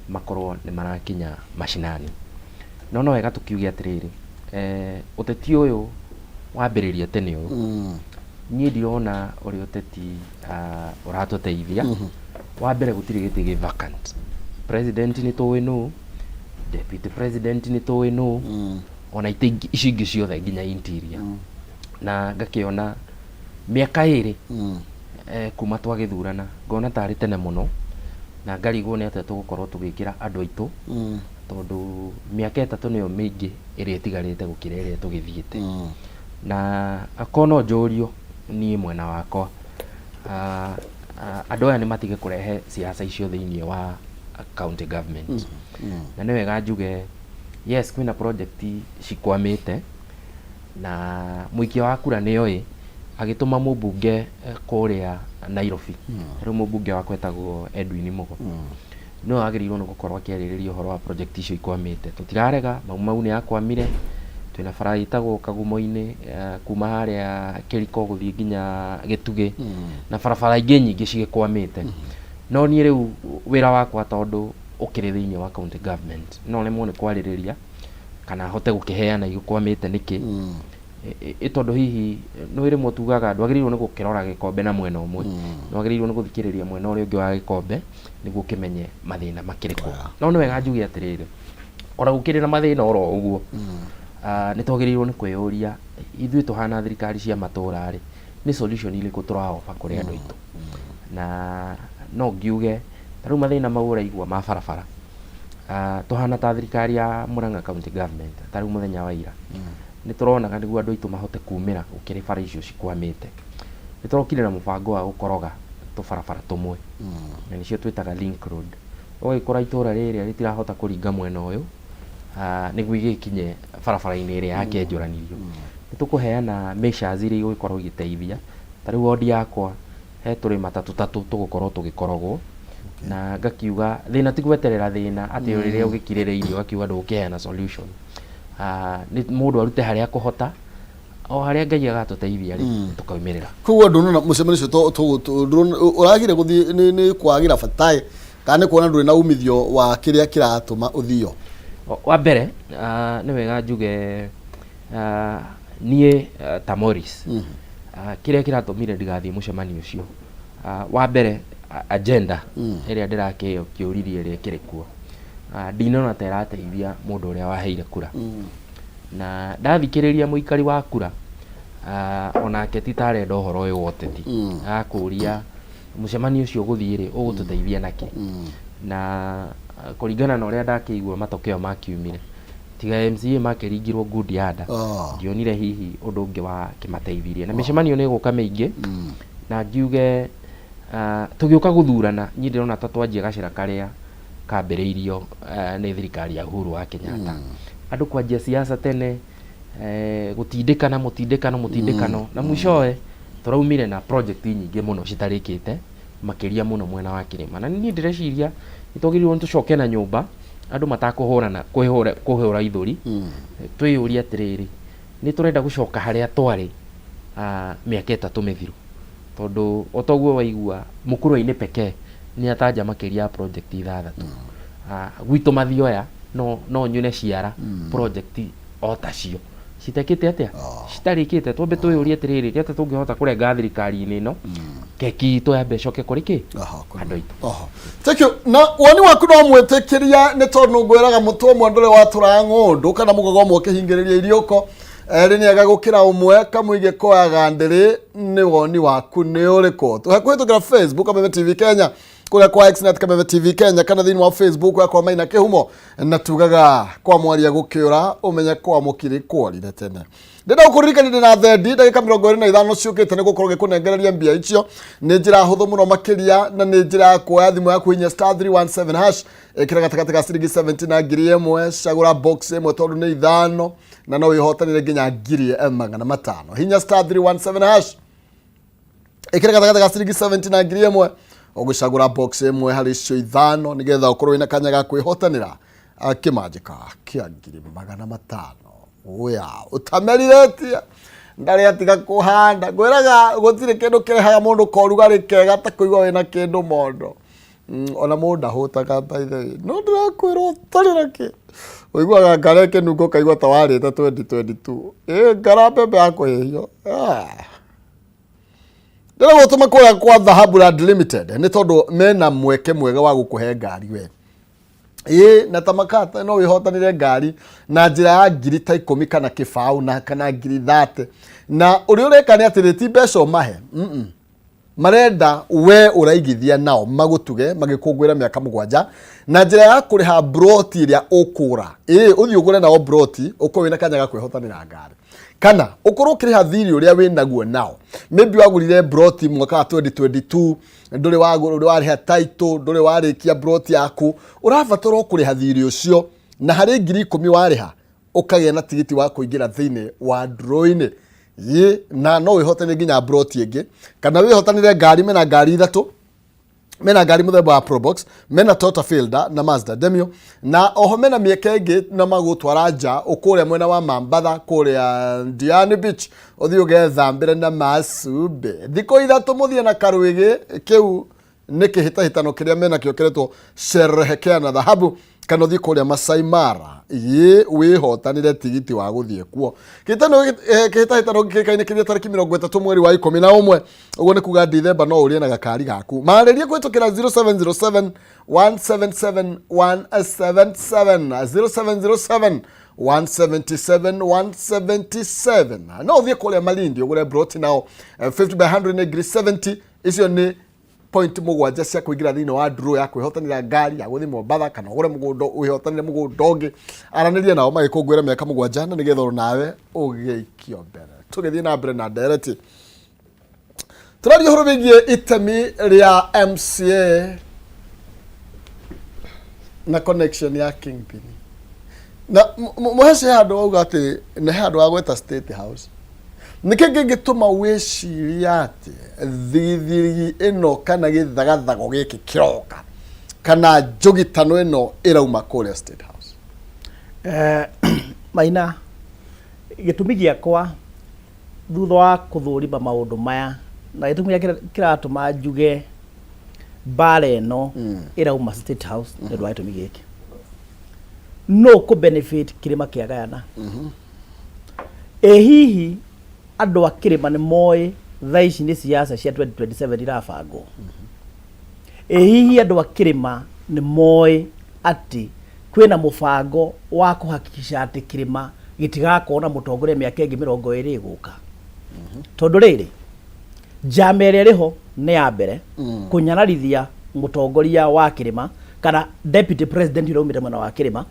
makorwo nĩ marakinya mashinani. No no wega tũkiuge atĩrĩrĩ, ũteti ũyũ wambĩrĩria tene ũyũ, niĩ ndirona ũrĩa ũteti ũratũteithia. Wa mbere, gũtirĩ gĩtĩ gĩ vacant. President nĩ tũĩ nũ, deputy president nĩ tũĩ nũ, ona itĩ ici ingĩ ciothe nginya interior. Na ngakĩona mĩaka 2 kuma twagĩthurana ngona tarĩ tene mũno, na ngarigwo nĩ atĩa tũgũkorwo tũgĩkĩra andũ aitũ, tondũ mĩaka 3 nĩyo mĩingĩ ĩrĩa ĩtigarĩte gũkĩra ĩrĩa tũgĩthiĩte. Na akorwo no njũrio niĩ mwena wakwa, andũ aya nĩ matige kũrehe siasa icio thĩinĩ wa county government. Na nĩ wega njuge, yes, kwĩna project cikwamĩte na mũikia wa kura nĩoĩ agĩtũma mũmbunge kũrĩa Nairobi. Rĩu mũmbunge wakwa etagwo Edwin Mugo, nĩwe wagĩrĩirwo nĩ gũkorwo akĩarĩrĩria ũhoro wa project icio ikwamĩte. Tũtirarega Mau Mau nĩ yakwamire, twĩna bara ĩtagwo Kagumo-inĩ kuma harĩa Kĩriko gũthiĩ nginya Gĩtugĩ, na barabara ingĩ nyingĩ cigĩkwamĩte. No niĩ rĩu wĩra wakwa, tondũ ũkĩrĩ thĩinĩ wa county government, no nemwo nĩ kwarĩrĩria kana hote gũkĩheana igĩkwamĩte nĩkĩ, ĩ tondũ hihi nĩ rĩmwe tugaga ndwagĩrĩirwo nĩ gũkĩrora gĩkombe na mwena ũmwe, nĩ wagĩrĩirwo nĩ gũthikĩrĩria mwena ũrĩa ũngĩ wa gĩkombe nĩguo ũkĩmenye mathĩna makĩrĩ kũ. No nĩ wega njuge atĩrĩrĩ, ona gũkĩrĩ na mathĩna oro ũguo, nĩ twagĩrĩirwo nĩ kwĩyũria ithuĩ tũhana thirikari cia matũra rĩ, nĩ solution irĩkũ tũraoba kũrĩ andũ aitũ. Na no ngiuge ta rĩu mathĩna mau ũraigua ma barabara, tũhana ta thirikari ya Murang'a county government, ta rĩu mũthenya wa ira nĩ tũronaga nĩguo andũ aitũ mahote kumĩra gũkĩrĩ bara icio cikwamĩte, nĩ tũrokire na mũbango wa gũkoroga tũbarabara tũmwe, na nĩcio twĩtaga link road. Ũgagĩkora itũra rĩrĩa rĩtirahota kũringa mwena ũyũ nĩguo igĩkinye barabara-inĩ ĩrĩa yakĩenjũranirio. Nĩ tũkũheana measures iria igũgĩkorwo igĩteithia. Ta rĩu wodi yakwa he tũrĩma ta tũtatũ tũgũkorwo tũgĩkorogwo, na ngakiuga thĩna ti gweterera thĩna atĩ rĩrĩa ũgĩkirĩrĩirie ũgakiuga ndũgũkĩheana solution. Nĩ mũndũ arute harĩa akũhota, o harĩa Ngai agatũteithia rĩ, tũkaumĩrĩra. Koguo ndũnona mũcemanio ũcio ũragire gũthiĩ nĩ kwagĩra bataĩ kana nĩ kuona ndũrĩ na umithio wa kĩrĩa kĩratũma ũthio? Wa mbere, nĩ wega njuge, niĩ ta Morris, kĩrĩa kĩratũmire ndigathiĩ mũcemanio ũcio, wa mbere, agenda ĩrĩa ndĩrakĩheo kĩũririe ĩrĩa ĩkĩrĩ kuo, ndinona ta ĩrateithia mũndũ ũrĩa waheire kura. Na ndathikĩrĩria mũikari wa kura, onake ti ta arenda ũhoro ũyũ wa ũteti, agakũria mũcemanio ũcio ũgũthiĩ rĩ, ũgũtũteithia nakĩ? Na kũringana na ũrĩa ndakĩigua matokeo makiumire, tiga MCA makĩringirwo good yard, ndionire hihi ũndũ ũngĩ wa kĩmateithirie. Na mĩcemanio nĩ ĩgũka mĩingĩ, na ngiuge tũgĩũka gũthurana, niĩ ndĩrona ta twanjia gacĩra karĩa kambĩrĩirio nĩ thirikari ya Uhuru wa Kenyatta, andũ kwanjia siasa tene, gũtindĩkana mũtindĩkano mũtindĩkano, na mwishowe Tũraumire na project nyingĩ mũno citarĩkĩte, makĩria mũno mwena wa kĩrĩma. Na niĩ ndĩreciria nĩ twagĩrĩirwo nĩ tũcoke na nyũmba andũ matakũhũrana kũhũra kũhũra ithũri, twĩyũrie atĩrĩrĩ, nĩ tũrenda gũcoka harĩa twarĩ mĩaka ĩtatũ mĩthiru? Tondũ o ta ũguo waigua Mũkũrwe-inĩ pekee nĩ atanja makĩria ya project ithathatũ. Gwitũ Mathioya no no nyune ciara project o tacio citekĩte atĩa citarĩkĩte. Twambe twĩyũrie atĩrĩrĩ, nĩ atĩa tũngĩhota kũrenga thirikari-inĩ ĩno keki itũ yambe ĩcoke kũrĩ kĩ andũ aitũ. Oho. Thank you. Na woni waku no mwĩtĩkĩria nĩ tondũ ngwĩraga mũtwe ũmwe ndũrĩ watũra ng'ũndũ kana mũgogo ũmwe ũkĩhingĩrĩria iriũko erĩ nĩ ega gũkĩra ũmwe kamũige koyaga ndĩrĩ. Nĩ woni waku nĩ ũrĩkũ? Tũhe kũhĩtũkĩra Facebook Kameme TV Kenya, kũrĩa kwa Xnet Kameme TV Kenya, kana thĩinĩ wa Facebook yakwa Maina Kĩhumo. Na tugaga kwa mwaria gũkĩũra ũmenye kwa mũkiri kworire tene. Ndĩrenda gũkũririkania ndĩ na thendi ndagĩka 25 ciũkĩte nĩ gũkorwo gĩkũnengereria mbia icio. Nĩ njĩra hũthũ mũno makĩria na nĩ njĩra ya kuoya thimũ yaku, hinya star 317 hash, ĩkĩra gatagatĩ ga ciringi 70 na 1000, cagũra box ĩmwe tondũ nĩ ithano na no wĩhotanĩre nginya 500,000. Hinya star 317 hash, ĩkĩra gatagatĩ ga ciringi 70 na 1000, ũgũcagũra box ĩmwe harĩ icio ithano nĩgetha ũkorwo wĩna kanya ga kwĩhotanĩra kĩmanjĩka kĩa 500,000. Ũya ũtamerirĩtie ndarĩ atiga kũhanda. Ngwĩraga gũtirĩ kĩndũ kĩrehaga mũndũ korugarĩ kega ta kũigua wĩna kĩndũ mondo. Ona mũndũ ndahũtaga, by the way, no ndĩrakwĩra ũtarĩ na kĩ ũiguaga ngara ĩkĩnunga ũkaigua ta warĩte 2022 ĩ ngara mbembe ya kũhĩhio. Ah. Ndĩrenda gũtũma kũrĩa kwa Dhahabu Land Limited nĩ tondũ mena mweke mwega wa gũkũhe ngari we ĩĩ na ta makata no wĩhotanĩre ngari na njĩra ya ngiri ta ikũmi kana kĩbaũ na kana ngiri 30. Na ũrĩa ũreka nĩ atĩrĩ, ti mbeca ũmahe, marenda we ũraigithia nao magũtuge magĩkũngũĩra mĩaka 7 na njĩra ya kũrĩha broti ĩrĩa ũkũgũra. Ĩĩ, ũthiĩ ũgũre nao broti ũkorwo wĩna kanya ga kwĩhotanĩra ngari kana ũkorwo ũkĩrĩha thirĩ ũrĩa wĩ naguo nao. Maybe wagũrire broti mwaka wa 2022, ndũrĩ wagũra, ndũrĩ warĩha title, ndũrĩ warĩkia broti yaku, ũrabatara o kũrĩha thirĩ ũcio, na harĩ 10,000 warĩha ũkagĩa na tigiti wa kũingĩra thĩinĩ wa draw-inĩ. Yĩ na no wĩhotanĩre nginya broti ĩngĩ kana wĩhotanĩre ngari. Mena ngari ithatũ, mena ngari mũthemba wa Probox, mena Toyota Fielder na Mazda Demio, na oho mena mĩeke ĩngĩ na magũtwara nja kũrĩa mwena wa Mambatha, kũrĩa Diani Beach, ũthiĩ ũgethambĩre na macumbĩ thikũ 3, mũthiĩ na karwĩgĩ. Kĩu nĩ kĩhĩtahĩtano kĩrĩa menakĩo kĩretwo Sherehekea na Dhahabu, kana ũthiĩ kũrĩa Masai Mara yĩ wĩhotanĩre tigiti wa gũthiĩ kuo. Kĩhĩtahĩtano gĩkĩkaine kĩrĩa tarĩki 30 mweri wa 11, ũguo nĩ kuga Dithemba no ũrĩe na gakari gaku. Marĩrie kũhĩtũkĩra 0707 177 177, 0707 177 177. No ũthiĩ kũrĩa Malindi ũgũre broti nao, 50 by 100 nĩ ngiri 70. Icio nĩ point mũgwanja cia kũingĩra thĩinĩ wa draw ya kwĩhotanĩra ngari ya gũthiĩ Mombatha kana ũgũre mũgũnda, wĩhotanĩre mũgũnda ũngĩ. Aranĩria nao magĩkũngũĩra mĩaka 7 na nĩgetha nawe ũgĩikio mbere. Tũgĩthiĩ na mbere na ndereti, tũraria ũhoro wĩgiĩ itemi rĩa MCA na connection ya Kingpin na mũhece. Handũ wauga atĩ nĩ handũ wa gweta State House, nĩkĩ kĩngĩtũma wĩcirie atĩ thigithigi ĩno kana gĩthagathago gĩkĩ kĩroka kana njũgitano ĩno ĩrauma kũrĩa State House? Maina, gĩtũmi gĩakwa thutha wa kũthũrima maũndũ maya na gĩtũmi kĩrĩa kĩratũma njuge mbara ĩno ĩrauma State House nĩ ũndũ wa gĩtũmi gĩkĩ: no kũ benefit kĩrĩma kĩagayana? Ĩ hihi andũ a kĩrĩma nĩ moĩ thaa ici nĩ siasa cia 2027 irabangwo? Ĩ hihi andũ a kĩrĩma nĩ moĩ atĩ kwĩna mũbango wa kũhakikisha atĩ kĩrĩma gĩtigakorwo na mũtongoria mĩaka ĩngĩ 20 ĩgũka? Tondũ rĩrĩ, njama ĩrĩa ĩrĩho nĩ ya mbere kũnyararithia mũtongoria wa kĩrĩma kana deputy president ũrĩa umĩte mwena wa kĩrĩma,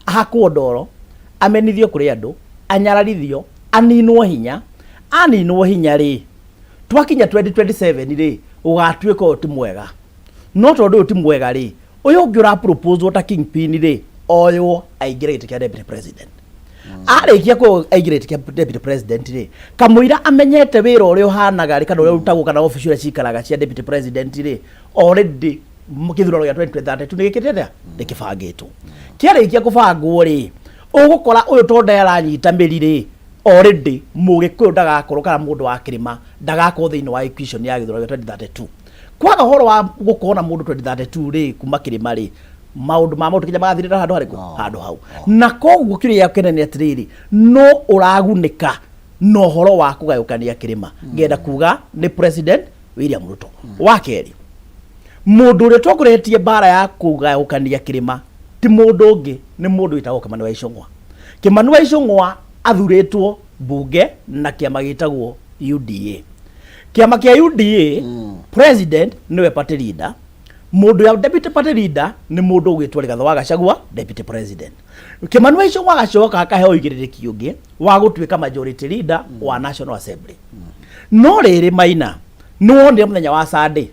ahakwo ndoro, amenithio kũrĩ andũ, anyararithio, aninwo hinya. Aninwo hinya rĩ, twakinya 2027 rĩ, ũgatuĩka ũyũ ti mwega. No tondũ ũyũ ti mwega rĩ, ũyũ ũngĩ ũra proposwo ta kingpin rĩ, oywo aingĩre gĩtĩ kĩa deputy president. Arĩkia kũ aingĩra gĩtĩ kĩa deputy president rĩ, kamũira amenyete wĩra ũrĩa ũhanaga rĩ, kana ũrĩa ũrutagwo, kana obici ũrĩa cikaraga cia deputy president rĩ, already kĩthurano gĩa 2032 nĩ gĩkĩte atĩa? Nĩ kĩbangĩtwo. Kĩarĩkia kũbangwo rĩ, ũgũkora ũyũ tondũ aranyita mĩri rĩ, already Mũgĩkũyũ ndagakorwo kana mũndũ wa kĩrĩma ndagakorwo thĩinĩ wa equation ya gĩthurano gĩa 2032. Kwaga ũhoro wa gũkorwo na mũndũ 2032 rĩ, kuma kĩrĩma rĩ, maũndũ ma maũndũ kinya magathirĩra handũ harĩkũ? Handũ hau. Na koguo kĩũria gĩakwa kĩnene nĩ atĩrĩrĩ, no ũragunĩka na ũhoro wa kũgayũkania kĩrĩma? Ngenda kuga nĩ President William Ruto. Wa kerĩ, mũndũ ũrĩa ũtongoretie mbara ya kũgayũkania kĩrĩma ti mũndũ ũngĩ, nĩ mũndũ wĩtagwo Kimani wa Ichung'wa. Kimani wa Ichung'wa athurĩtwo mbunge na kĩama gĩtagwo UDA. Kĩama kĩa UDA, president nĩwe party leader, mũndũ ya deputy party leader nĩ mũndũ ũgwĩtwo Rigathĩ wa Gachagua, deputy president. Kimani wa Ichung'wa agacoka akaheo ũigĩrĩrĩki ũngĩ wa gũtuĩka majority leader wa National Assembly. No rĩrĩ, Maina, nĩ wonire mũthenya wa Sunday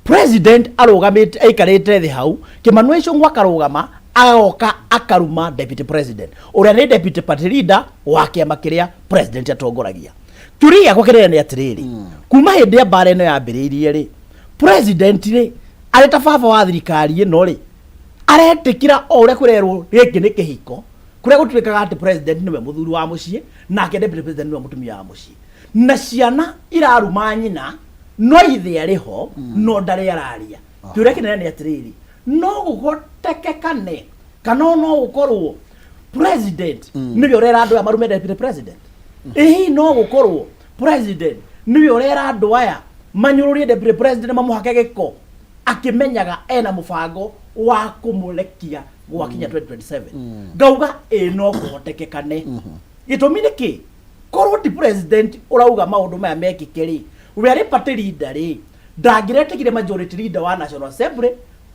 president arũgamĩte, aikarĩte thĩ hau, Kimani wa Ichung'wa akarũgama, agoka akaruma deputy president ũrĩa nĩ deputy party leader wa kĩama kĩrĩa president atongoragia. Kĩũria gĩakwa kĩnene nĩ atĩrĩrĩ, kuma hĩndĩ ya mbara ĩno yambĩrĩirie rĩ, president rĩ, arĩ ta baba wa thirikari ĩno rĩ, aretĩkĩra o ũrĩa kũrerwo gĩkĩ nĩ kĩhiko, kũrĩa gũtuĩkaga atĩ president nĩwe mũthuri wa mũciĩ nake deputy president nĩwe mũtumia wa mũciĩ, na ciana iraruma nyina, no ithe arĩ ho no ndarĩ araria. Kĩũria kĩnene nĩ atĩrĩrĩ, no gũhotekekane kana no gũkorwo president nĩwe ũrera andũ aya marume deputy president? Ĩ no gũkorwo president nĩwe ũrera andũ aya manyũrũrie deputy president, mamũhake gĩko, akĩmenyaga ena mũbango wa kũmũrekia gwakinya 2027? Ngauga ĩ no kũhotekekane. Gĩtũmi nĩ kĩ? Korwo ti president ũrauga maũndũ maya mekĩke rĩ, we arĩ party leader rĩ, ndangĩretĩkire majority leader wa National Assembly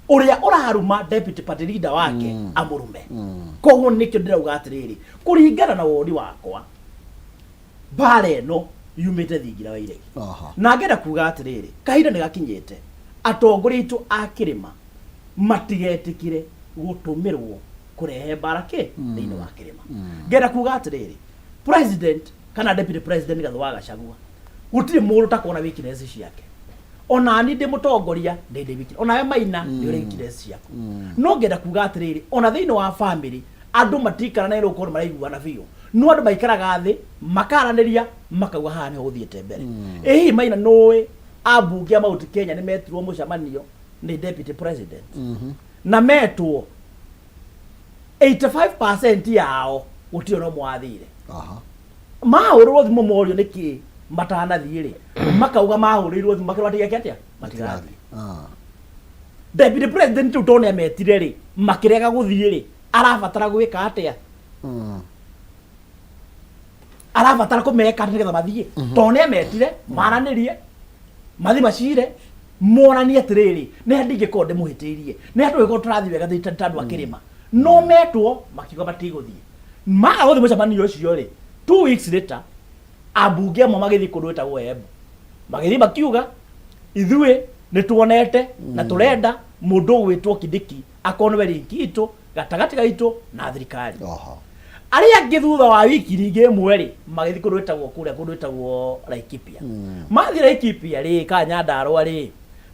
ũrĩa ũraruma deputy party leader wake amũrume. Koguo nĩkĩo ndĩrauga atĩrĩrĩ, kũringana na woni wakwa, mbara ĩno yumĩte thingira wa iregi. Na ngenda kuga atĩrĩrĩ, kahinda nĩ gakinyĩte atongoria aitũ a kĩrĩma matigetĩkĩre gũtũmĩrwo kũrehe mbara kĩ thĩinĩ wa kĩrĩma. Ngenda kuga atĩrĩrĩ, president kana deputy president Rigathĩ wa Gachagua, gũtirĩ mũndũ takona weakness ciake. Ona ni ndĩ mũtongoria ndĩ ndĩ weakness, onawe Maina nĩ ũrĩ weakness ciaku. No ngenda kuga atĩrĩrĩ, ona thĩinĩ wa family andũ matikara na gũkorwo maraiguana biũ, no andũ maikaraga thĩ makaranĩria, makauga haha nĩho gũthiĩte mbere. Ĩ hihi Maina, nũĩ ambunge a Mount Kenya nĩ metirwo mũcemanio nĩ deputy president, na metwo 85% yao gũtirĩ ona ũmwe wathire. Mahũrĩrwo thimũ morio nĩkĩ matanathiĩ rĩ, makauga mahũrĩirwo thimũ makĩrwo matigeke atĩa, matigathiĩ. Deputy president rĩu tondũ nĩametire rĩ, makĩrega gũthiĩ rĩ, arabatara gwĩka atĩa? Arabatara kũmeka atĩa nĩgetha mathiĩ? Tondũ nĩametire maranĩrie, mathiĩ macire, monanie atĩrĩrĩ, nĩ ndingĩkorwo ndĩmũhĩtĩirie, nĩ tũgĩkorwo tũrathiĩ wega ta andũ a kĩrĩma. No metwo makiuga matigũthiĩ. Maga gũthiĩ mũcemanio ũcio rĩ, 2 weeks later ambunge amwe magĩthiĩ kũndũ gwĩtagwo Embu, magĩthiĩ makiuga ithuĩ nĩ tuonete na tũrenda mũndũ ũgwĩtwo Kindiki akorwo nĩwe link itũ gatagatĩ gaitũ na thirikari. Arĩa angĩ thutha wa wiki ningĩ ĩmwe rĩ, magĩthiĩ kũndũ gwĩtagwo kũrĩa kũndũ gwĩtagwo Laikipia. Mathiĩ Laikipia rĩ, kana Nyandarua rĩ,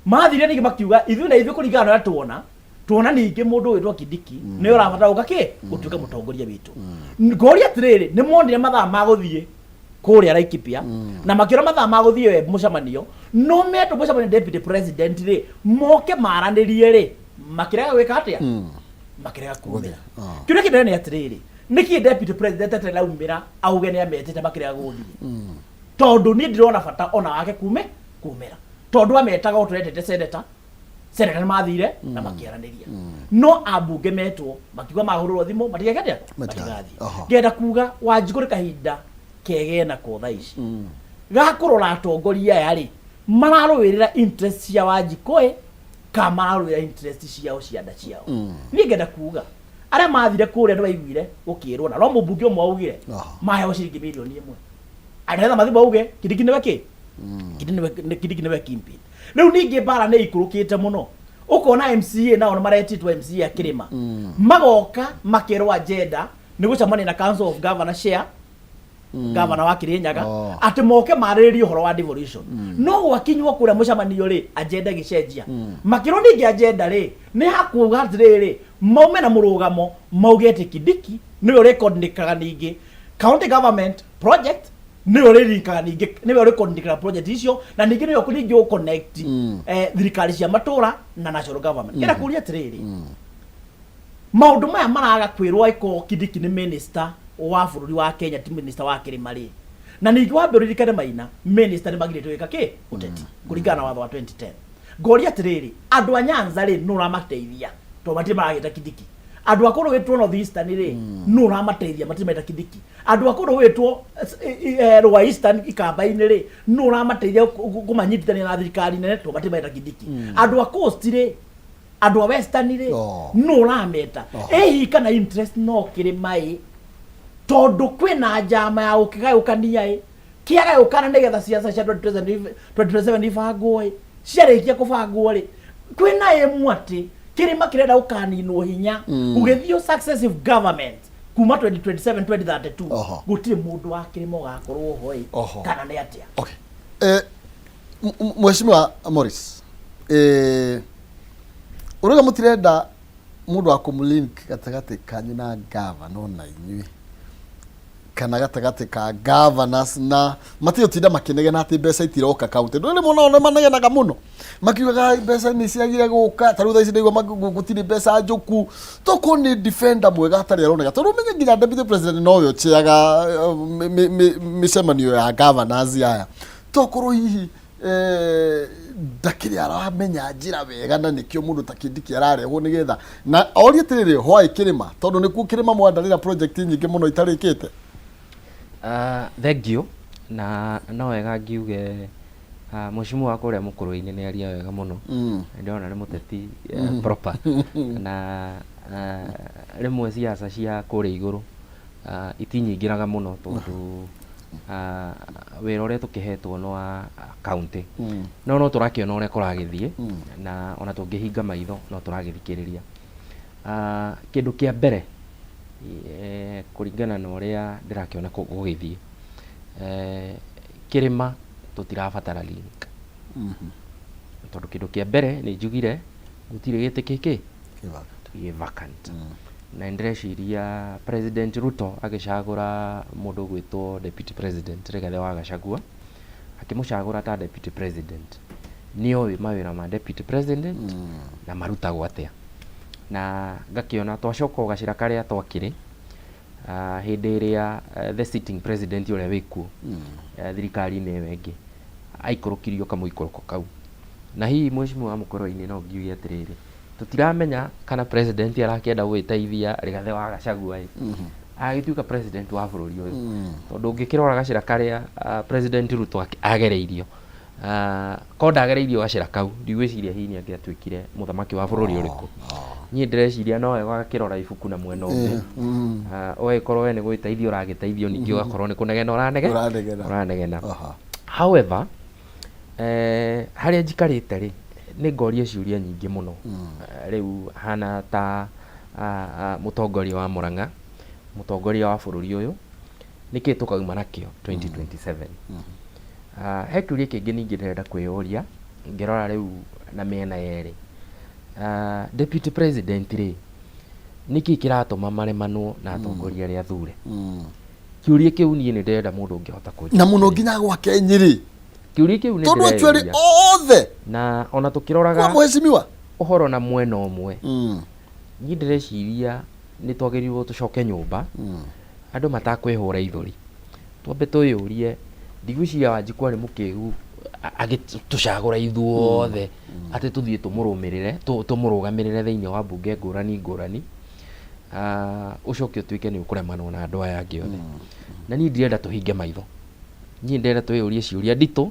mathire ningĩ makiuga ithuĩ na ithuĩ kũringana na ũrĩa tuona tuona ningĩ mũndũ ũgwĩtwo Kindiki nĩwe ũrabatara gũka kĩ gũtuĩka mũtongoria witũ. Ngoria atĩrĩrĩ, nĩ monire mathaa ma gũthiĩ kũrĩa Laikipia na makĩona mathaa ma gũthiĩ we mũcemanio, no metwo mũcemanio deputy president rĩ, moke maranĩrie rĩ, makĩrega gwĩka atĩa? Makĩrega kumĩra. Kĩũria kĩnene nĩ atĩrĩrĩ, nĩkĩ deputy president atarĩ raumĩra auge nĩ ametĩte makĩrega gũthiĩ? Tondũ niĩ ndirona bata ona wake kumĩra, tondũ ametaga o tũretete senator. Senator nĩ mathire na makĩaranĩria, no ambunge metwo makiuga mahũrĩrwo thimũ matigeke atĩa? Matigathiĩ. Ngenda kuga Wanjikũ nĩ kahinda kege nako thaa ici ga kũrora atongoria aya rĩ, mararũĩrĩra interest cia Wanjikũ ĩ ka mararũĩra interest ciao cia nda ciao? Niĩ ngenda kuga arĩa mathire kũrĩa nĩ waiguire gũkĩrwo na no mũmbunge ũmwe augire maheo ciringi mirioni 1 anetha mathiĩ mauge Kindiki nĩwe kĩ Kindiki nĩwe kingpin. Rĩu ningĩ mbara nĩ ikũrũkĩte mũno, ũkona MCA nao nĩ maretĩtwo, MCA a kĩrĩma magoka makerwo agenda. Nĩ gũcemania na Council of Governors share gavana wa Kirinyaga Oh. atĩ moke marĩrĩrie ũhoro wa devolution. No gwakinywo kũrĩa mũcemanio rĩ, agenda ĩgĩcenjia. Makĩrwo ningĩ agenda rĩ nĩ hakuga atĩrĩrĩ, maume na mũrũgamo mauge atĩ Kindiki nĩwe ũrĩkondĩkaga ningĩ county government project, nĩwe ũrĩrinkaga ningĩ, nĩwe ũrĩkondĩkaga project icio, na ningĩ nĩwe ningĩ ũconnect thirikari cia matũra na national government. Kĩra kũria atĩrĩrĩ, maũndũ maya maraga kwĩrwo ĩkorwo Kindiki nĩ minister wa bũrũri wa Kenya, ti minister wa kĩrĩma rĩ? Na ningĩ wambe ũririkane, Maina, minister nĩ magirĩtio gwĩka kĩ ũteti kũringana na watho wa 2010. Ngoria atĩrĩrĩ, andũ a Nyanza rĩ, nũ ũramateithia tondũ matirĩ maragĩta Kindiki? Andũ a kũndũ gwĩtwo North Eastern rĩ, nũ ũramateithia? Matirĩ mareta Kindiki. Andũ a kũndũ gwĩtwo Lower Eastern, Ikamba-inĩ rĩ, nũ ũramateithia kũmanyitithania na thirikari nene tondũ matirĩ mareta Kindiki? Andũ a Coast rĩ, andũ a Western rĩ, nũ ũrameta? Ĩhihi kana interest no kĩrĩma ĩ, tondũ kwĩna njama ya gũkĩgayũkania ĩ, kĩagayũkana nĩgetha ciaca cia 2027 2027 ibangwo ĩ. Ciarĩkia kũbangwo rĩ, kwĩna ĩmu atĩ kĩrĩma kĩrenda gũkaninwo hinya gũgĩthio successive government kuma 2027 2032. Gũtirĩ mũndũ wa kĩrĩma ũgakorwo ho ĩ, kana nĩ atĩa? Okay. Mheshimiwa Morris, ũrauga mũtirenda mũndũ wa kũmũlink gatagatĩ kanyu na gavana ona inyuĩ, kana gatagatĩ ka governors, na matirĩ ũtinda makĩnegena atĩ mbeca itiroka kaunti. Ndũrĩ rĩmwe nao nĩ manegenaga mũno makiugaga mbeca nĩ ciagire gũka. Ta rĩu thaa ici ndaigua gũtirĩ mbeca njũku. Tokorwo nĩ defender mwega atarĩ aroneka, tondũ ũmenye nginya deputy president nowe ũchĩaga mĩcemanio ya governors aya. Tokorwo hihi ndakĩrĩ aramenya njĩra wega, na nĩkĩo mũndũ ta Kindiki ararehwo nĩgetha na orie atĩrĩrĩ, why kĩrĩma? Tondũ nĩkuo kĩrĩma mwandarĩra project nyingĩ mũno itarĩkĩte. Thank you, na no wega ngiuge mheshimiwa wa kũrĩa mũkũrũ-inĩ nĩ aria wega mũno. Ndĩrona nĩ mũteti proper, na rĩmwe siasa cia kũrĩa igũrũ itinyingĩraga mũno, tondũ wĩra ũrĩa tũkĩhetwo nĩ wa county. No no tũrakĩona ũrĩa kũragĩthiĩ, na ona tũngĩhinga maitho no tũragĩthikĩrĩria. Kĩndũ kĩa mbere, kũringana na ũrĩa ndĩrakĩona gũgĩthiĩ, kĩrĩma tũtirabatara link, tondũ kĩndũ kĩa mbere nĩ njugire gũtirĩ gĩtĩ kĩkĩ gĩ vacant. Na nĩndĩreciria President Ruto agĩcagũra mũndũ ũgwĩtwo Deputy President Rigathĩ wa Gachagua, akĩmũcagũra ta Deputy President, nĩoĩ mawĩra ma Deputy President na marutagwo atĩa. Na ngakĩona twacoka o gacĩra karĩa twakĩrĩ hĩndĩ ĩrĩa the sitting president ũrĩa wĩkuo thirikari-inĩ ĩyo ĩngĩ aikũrũkirio kamũikũrũko kau. Na hihi mheshimiwa wa mũkũrũ-inĩ, no ngiuge atĩrĩrĩ, tũtiramenya kana president arakĩenda gwĩteithia Rigathĩ wa Gachagua ĩ agĩtuĩka president wa bũrũri ũyũ, tondũ ũngĩkĩrora gacĩra karĩa President Ruto agereirio, ko ndagereirio gacĩra kau, ndigwĩciria hihi nĩ angĩatuĩkire mũthamaki wa bũrũri ũrĩkũ. Niĩ ndĩreciria no wega ũgakĩrora ibuku na mwena ũngĩ. Ũgagĩkorwo we nĩ gwĩteithia ũragĩteithio, ningĩ ũgakorwo nĩ kũnegena ũranege Ũranegena. Ũranegena. However, harĩa njikarĩte rĩ, nĩ ngoria ciũria nyingĩ mũno. Rĩu hana ta mũtongoria wa Murang'a, mũtongoria wa bũrũri ũyũ, nĩkĩ tũkauma nakĩo 2027? He kĩũria kĩngĩ ningĩ ndĩrenda kwĩyũria ngĩrora rĩu na mĩena yerĩ. Deputy president rĩ, nĩkĩ kĩratũma maremanwo na atongoria arĩa athure? Kĩũria kĩu niĩ nĩ ndĩrenda mũndũ ũngĩhota kũnjokeria. Na mũno nginya gwake Nyĩrĩ. Kĩũria kĩu nĩ Tondũ actually ndĩreyũria. Othe Na ona kwa tũkĩroraga mheshimiwa ũhoro na mwena ũmwe, niĩ ndĩreciria nĩ twagĩrĩirwo tũcoke nyũmba, andũ matakwĩhũra ithũri, twambe twĩyũrie. Ndigwĩciria Wanjikũ arĩ mũkĩgu agĩtũcagũra ithuothe atĩ tũthiĩ tũmũrũmĩrĩre, tũmũrũgamĩrĩre thĩinĩ wa mbunge ngũrani ngũrani, ũcoke ũtuĩke nĩ ũkũremanwo na andũ aya angĩ othe. Na niĩ ndirenda tũhinge maitho, niĩ ndĩrenda twĩyũrie ciũria nditũ.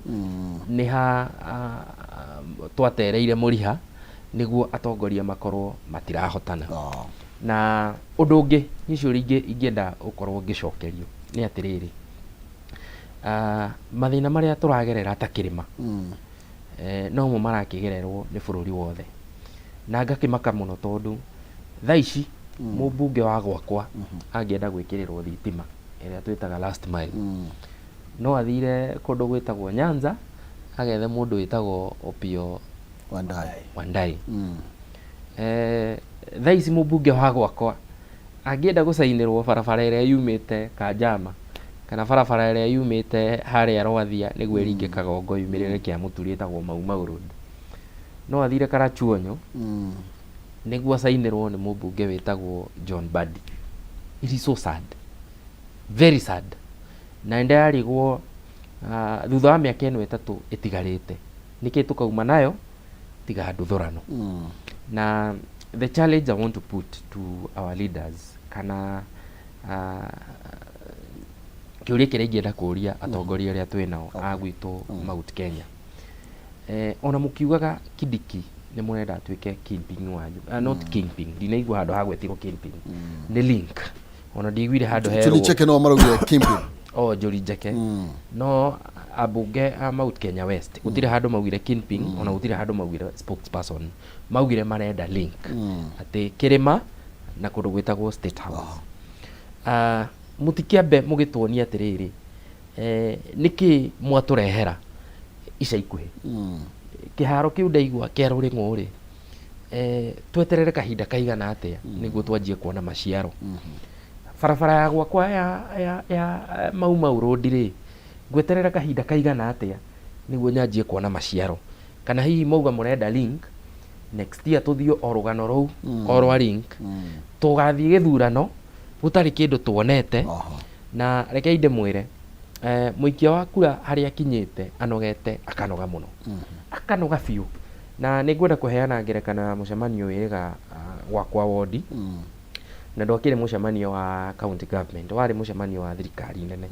Nĩ ha twatereire mũriha nĩguo atongoria makorwo matirahotana? Na ũndũ ũngĩ, niĩ ciũria ingĩ ingĩenda gũkorwo ngĩcokerio nĩ atĩrĩrĩ, mathĩna marĩa tũragerera ta kĩrĩma nomo marakĩgererwo nĩ bũrũri wothe, na ngakĩmaka mũno tondũ thaa ici Mũmbunge wa gwakwa angĩenda gwĩkĩrĩrwo thitima ĩrĩa twĩtaga last mile, no athire kũndũ gwĩtagwo Nyanza agethe mũndũ wĩtagwo Opiyo Wandayi. Wandayi. Thaa ici mũmbunge wa gwakwa angĩenda gũcainĩrwo barabara ĩrĩa yumĩte Kanjama kana barabara ĩrĩa yumĩte harĩa Rwathia nĩguo ĩringe Kagongo yumĩrĩre Kĩamũturi ĩtagwo Mau Mau Road, no athire Karachuonyo nĩguo acainĩrwo nĩ mũmbunge wĩtagwo John Mbadi. It is so sad, very sad. Na nĩndĩrarigwo thutha wa mĩaka ĩno 3 ĩtigarĩte nĩkĩ tũkauma nayo tiga nduthũrano. Na the challenge I want to put to our leaders, kana kĩũria kĩrĩa ingĩenda kũria atongoria arĩa twĩ nao a gwitũ Mount Kenya, ona mũkiugaga Kindiki nĩ mũrenda atuĩke kingpin wanyu, not kingpin, ndinaigua handũ hagwetirwo kingpin, nĩ link, ona ndiiguire handũ Njuri herwo Ncheke no maraugire kingpin. O Njuri Ncheke, no ambunge a Mount Kenya West gũtirĩ handũ maugire kingpin, ona gũtirĩ handũ maugire spokesperson, maugire marenda link atĩ kĩrĩma na kũndũ gwĩtagwo State House. Mũtikĩambe mũgĩtuonie atĩrĩrĩ, nĩkĩ mwatũrehera ica ikuhĩ kĩharo kĩu ndaigua kĩa Rũrĩng'ũ rĩ, tweterere kahinda kaigana atĩa nĩguo twanjie kuona maciaro? Barabara ya gwakwa ya Mau Mau Road rĩ, ngweterera kahinda kaigana atĩa nĩguo nyanjie kuona maciaro? Kana hihi mwauga mũrenda link, next year tũthiĩ o rũgano rũu o rwa link, tũgathiĩ gĩthurano gũtarĩ kĩndũ tuonete. Na rekei ndĩmwĩre, mũikia wa kura harĩa akinyĩte anogete, akanoga mũno, akanoga biũ. Na nĩ ngwenda kũheana ngerekano ya mũcemanio wĩrĩga gwakwa wondi, na ndwakĩrĩ mũcemanio wa county government, warĩ mũcemanio wa thirikari nene.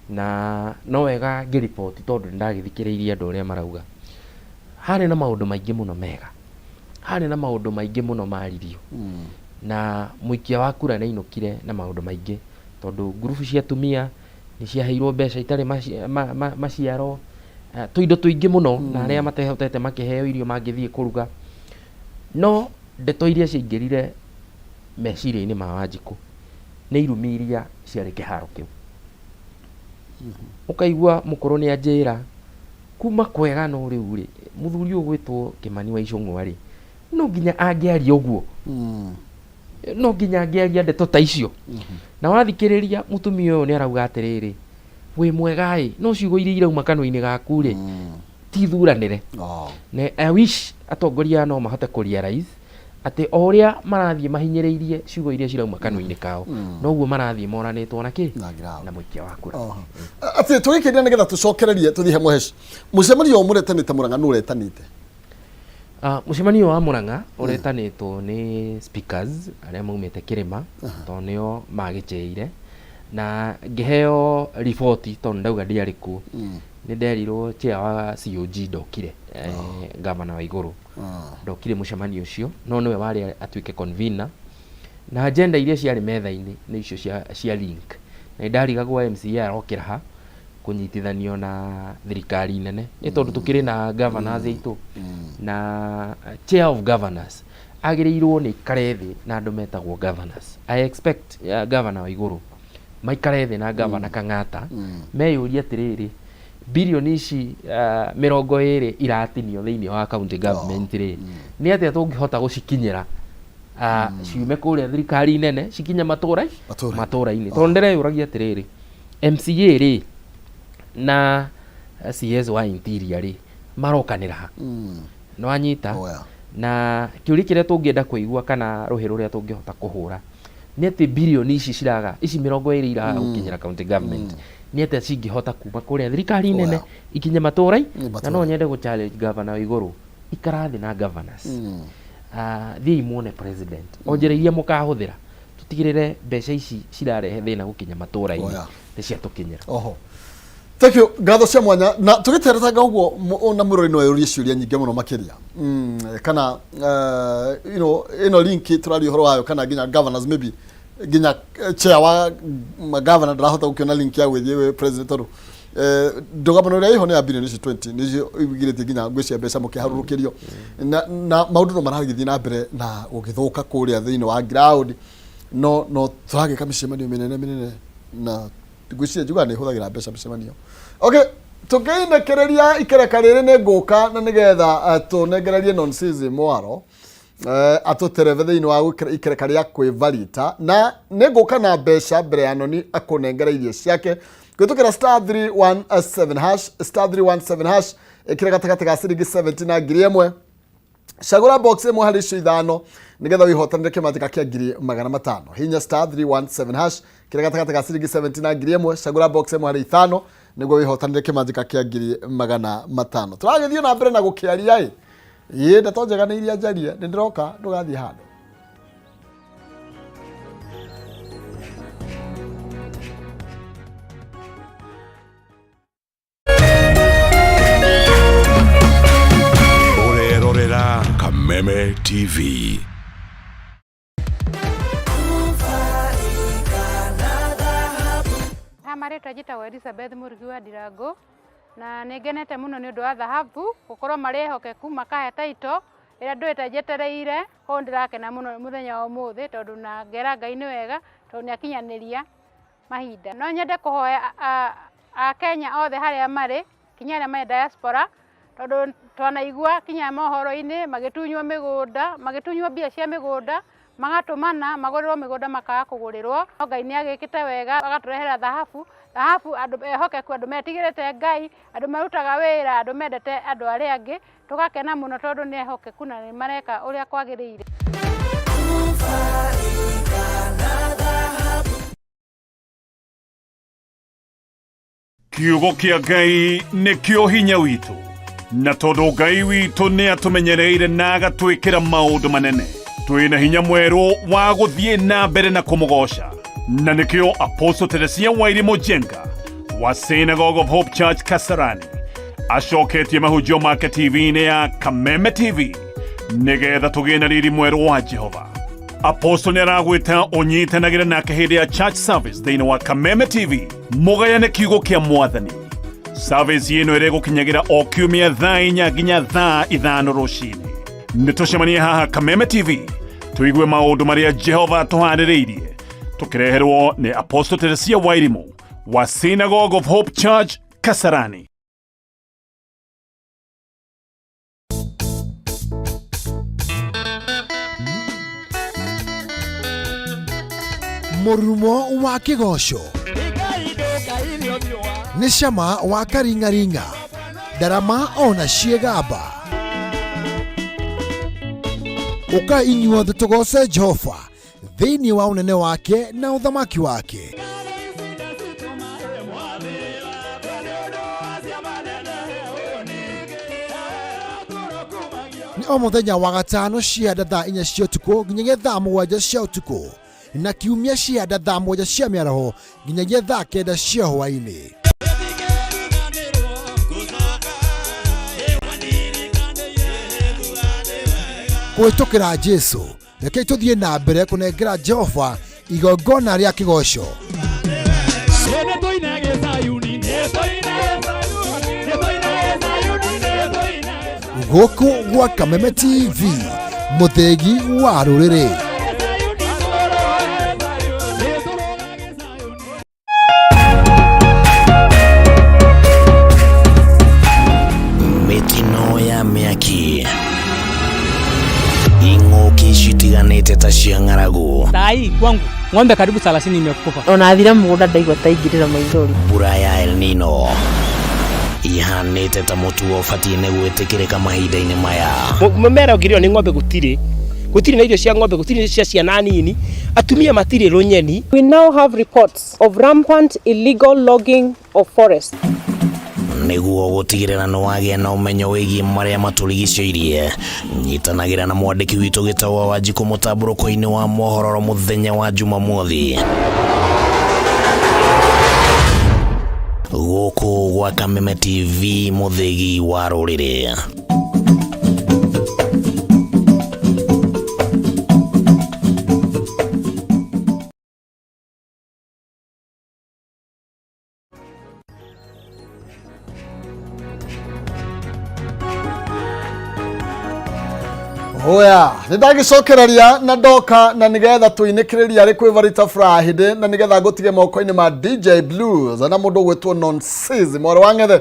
Na no wega ngĩriboti tondũ nĩ ndagĩthikĩrĩirie andũ ũrĩa marauga. Harĩ na maũndũ maingĩ mũno mega, harĩ na maũndũ maingĩ mũno maririo, na mũikia wa kura nĩ ainũkire na maũndũ maingĩ, tondũ ngurubu cia atumia nĩ ciaheirwo mbeca itarĩ maciaro, tũindo tũingĩ mũno, na arĩa matehotete makĩheo irio mangĩthiĩ kũruga. No ndeto iria ciaingĩrire meciria-inĩ ma Wanjikũ nĩ irumi iria ciarĩ kĩharo kĩu. Ũkaigua mũkũrũ nĩ anjĩra kuma kwega, no rĩu rĩ, mũthuri ũyũ gwĩtwo Kĩmani wa Icũng'wa rĩ, no nginya angĩaria ũguo, no nginya angĩaria ndeto ta icio. Na wathikĩrĩria mũtumia ũyũ nĩ arauga atĩrĩrĩ, wĩ mwega ĩ, no ciugo iria irauma kanua-inĩ gaku rĩ, ti thuranĩre. Na I wish atongoria no mahote kũ realize atĩ o ũrĩa marathiĩ mahinyĩrĩirie ciugo iria cirauma kanua-inĩ kao, noguo marathiĩ moranĩtwo na kĩ Na ground. Na mũikia wa kura. Atĩ tũgĩkĩria nĩgetha tũcokererie tũthiĩ he mũheci mũcemanio ũyũ mũretanĩte Mũrang'a, nũ ũretanĩte? Mũcemanio wa Mũrang'a ũretanĩtwo nĩ speakers arĩa maumĩte kĩrĩma, tondũ nĩo magĩchĩire, na ngĩheo riboti, tondũ ndauga ndiarĩ kuo, nĩ nderirwo chair wa COG ndokire, gavana wa igũrũ ndokire mũcemanio ũcio, no nĩwe warĩ atuĩke convener, na agenda iria ciarĩ metha-inĩ nĩ icio cia link. Na nĩ ndarigagwo MCA arokĩra ha kũnyitithanio na thirikari nene, nĩ tondũ tũkĩrĩ na governors aitũ, na chair of governors agĩrĩirwo nĩ ikare thĩ na andũ metagwo governors. I expect governor wa igũrũ maikare thĩ na governor Kang'ata, meyũrie atĩrĩrĩ, birioni ici 20 iratinio thĩinĩ wa county government rĩ, nĩ atĩa tũngĩhota gũcikinyĩra ciume kũrĩa thirikari nene cikinye matũra Matũũra-inĩ. matũra-inĩ? Tondũ ndĩreyũragia atĩrĩrĩ, MCA rĩ na CS wa interior rĩ, marokanĩra ha? Nĩwanyita? Oh, yeah. Na kĩũria kĩrĩa tũngĩenda kũigua kana rũhĩ rũrĩa tũngĩhota kũhũra nĩ atĩ birioni ici ciraga, ici 20 iraga gũkinyĩra county government, nĩ atĩa cingĩhota kuma kũrĩa thirikari nene ikinye matũra? Na no nyende gũ challenge governor wa igũrũ, ikara thĩ na governors, thiĩi muone president, o njĩra iria mũkahũthĩra tũtigĩrĩre mbeca ici cirarehe thĩna gũkinya matũra-inĩ nĩ ciatũkinyĩra. Oho, thank you, ngatho cia mwanya. Na tũgĩteretaga ũguo na mũrori no eyũrie ciũria nyingĩ mũno makĩria, kana ĩno link tũraria ũhoro wayo, kana nginya governors, maybe nginya chair wa governor ndarahota gũkĩona link ya gwĩthiĩ gwĩ president, tondũ Eh, ndũgamano ĩrĩa ĩho nĩ ya birioni ici 20 nĩcio igirĩtie nginya ngwĩcia mbeca mũkĩharũrũkĩrio na, na maũndũ no maragĩthiĩ na mbere na gũgĩthũka kũrĩa thĩinĩ wa ground no no tũragĩka mĩcemanio mĩnene mĩnene na ngwĩciria njugaga nĩ hũthagĩra mbeca mĩcemanio. Okay, tũkĩinĩkĩrĩria ikereka rĩrĩ nĩ ngũka na nĩgetha tũnengererie Nonsizi mwaro atũtereve thĩinĩ wa ikereka rĩa kwĩvarita na nĩ ngũka na mbeca mbere ya noni akũnengera irio ciake kũhĩtũkĩra star 317 hash star 317 hash ĩkĩra gatagatĩ ga ciringi 70 na 1000 cagũra box ĩmwe harĩ icio ithano nĩgetha wĩhotanĩre kĩmanjĩka kĩa 500,000. Hinya star 317 hash kĩrĩa gatagatĩ ga ciringi 70 na 1000, cagũra box ĩmwe harĩ ithano nĩguo wĩhotanĩre kĩmanjĩka kĩa 500,000. Tũragĩthiĩ na mbere na gũkĩaria ĩ ĩ ndeto njega nĩ iria njarie, nĩ ndĩroka ndũgathiĩ handũ. Ũrerorera Kameme TV. Ha marĩtwa njĩtagwo Elizabeth Mũrugi wa Ndirango na nĩ ngenete mũno nĩ ũndũ wa thahabu gũkorwo marĩ ehokeku makahe title ĩrĩa ndũĩte njetereire, koguo ndĩrakena mũno mũthenya wa ũmũthĩ tondũ na ngera Ngai nĩ wega tondũ nĩ akinyanĩria mahinda. No nyende kũhoya Akenya othe harĩa marĩ kinya arĩa marĩ diaspora tondũ twanaigua kinya mohoro-inĩ magĩtunywo mĩgũnda, magĩtunywo mbia cia mĩgũnda, magatũmana magũrĩrwo mĩgũnda makaga kũgũrĩrwo. No Ngai nĩ agĩkĩte wega agatũrehera thahabu, thahabu andũ ehokeku, andũ metigĩrĩte Ngai, andũ marutaga wĩra, andũ mendete andũ arĩa angĩ, tũgakena mũno tondũ nĩ ehokeku na nĩ mareka ũrĩa kwagĩrĩire. Kiugo kĩa Ngai nĩkĩo hinya witũ, na tondũ Ngai witũ nĩ atũmenyereire na agatwĩkĩra maũndũ manene, twĩna hinya mwerũ wa gũthiĩ na mbere na kũmũgoca. Na nĩkĩo Apostle Teresia Wairimu Njenga wa Synagogue of Hope Church Kasarani acoketie mahunjio make TV-inĩ ya Kameme TV nĩgetha tũgĩe na riri mwerũ wa Jehova. Apostle nĩ aragwĩta ũnyitanagĩre nake hĩndĩ ya church service thĩinĩ wa Kameme TV mũgayane kiugo kĩa mwathani. Service ĩno ĩrĩgũkinyagĩra o kiumia thaa 4 nginya thaa 5 rũcinĩ. Nĩ tũcemanie haha Kameme TV tũigue maũndũ marĩa Jehova atũharĩrĩirie tũkĩreherwo nĩ Apostle Teresia Wairimu wa Synagogue of Hope Church Kasarani. Mũrurumo wa kĩgoco nĩ cama wa karingaringa ndarama ona ciĩgamba ũka inyuothe tũgoce Jehova thĩinĩ wa ũnene wake na ũthamaki wake. Nĩ o mũthenya wa gatano cianda thaa 4 cia ũtukũ nginyagia thaa 7 cia ũtukũ na kiumia cianda thaa 7 cia mĩaraho nginyagia thaa 9 cia hwaĩ-inĩ. Kũhĩtũkĩra Jesu rekei tũthiĩ na mbere kũnengera Jehova igongona rĩa kĩgoco. Gũkũ gwa Kameme TV, mũthĩgi wa rũrĩrĩ. Mĩtino ya mĩaki, ing'ũki citiganĩte ta cia ng'aragu. Sai kwangu ng'ombe karibu 30 imekufa. Ona thira mũgũnda ndaigua ta ingĩrĩra maithori. Mbura ya El Nino ihanĩte ta mũtugo ũbatiĩ nĩ gwĩtĩkĩrĩka mahinda-inĩ maya. Mũmera ũngĩrĩo nĩ ng'ombe gũtirĩ, gũtirĩ na irio cia ng'ombe, gũtirĩ cia ciana nini, atumia matirĩ rũnyeni. We now have reports of rampant illegal logging of forests. Nĩguo gũtigĩrĩra nĩ wagĩa na ũmenyo wĩgiĩ marĩa matũrigicĩirie, nyitanagĩra na mwandĩki witũ Gĩtau wa Wanjikũ mũtambũrũko-inĩ wa mohoro mũthenya wa Jumamothi. Gũkũ gwa Kameme TV, mũthĩgi wa rũrĩrĩ. Oya, nĩ ndagĩcokereria na ndoka na nĩgetha tũinĩkĩrĩria arĩ kwĩ Varita Friday na nĩgetha ngũtige moko-inĩ ma DJ Blues na mũndũ ũgwĩtwo Nonsiz mwarĩ wa ng'ethe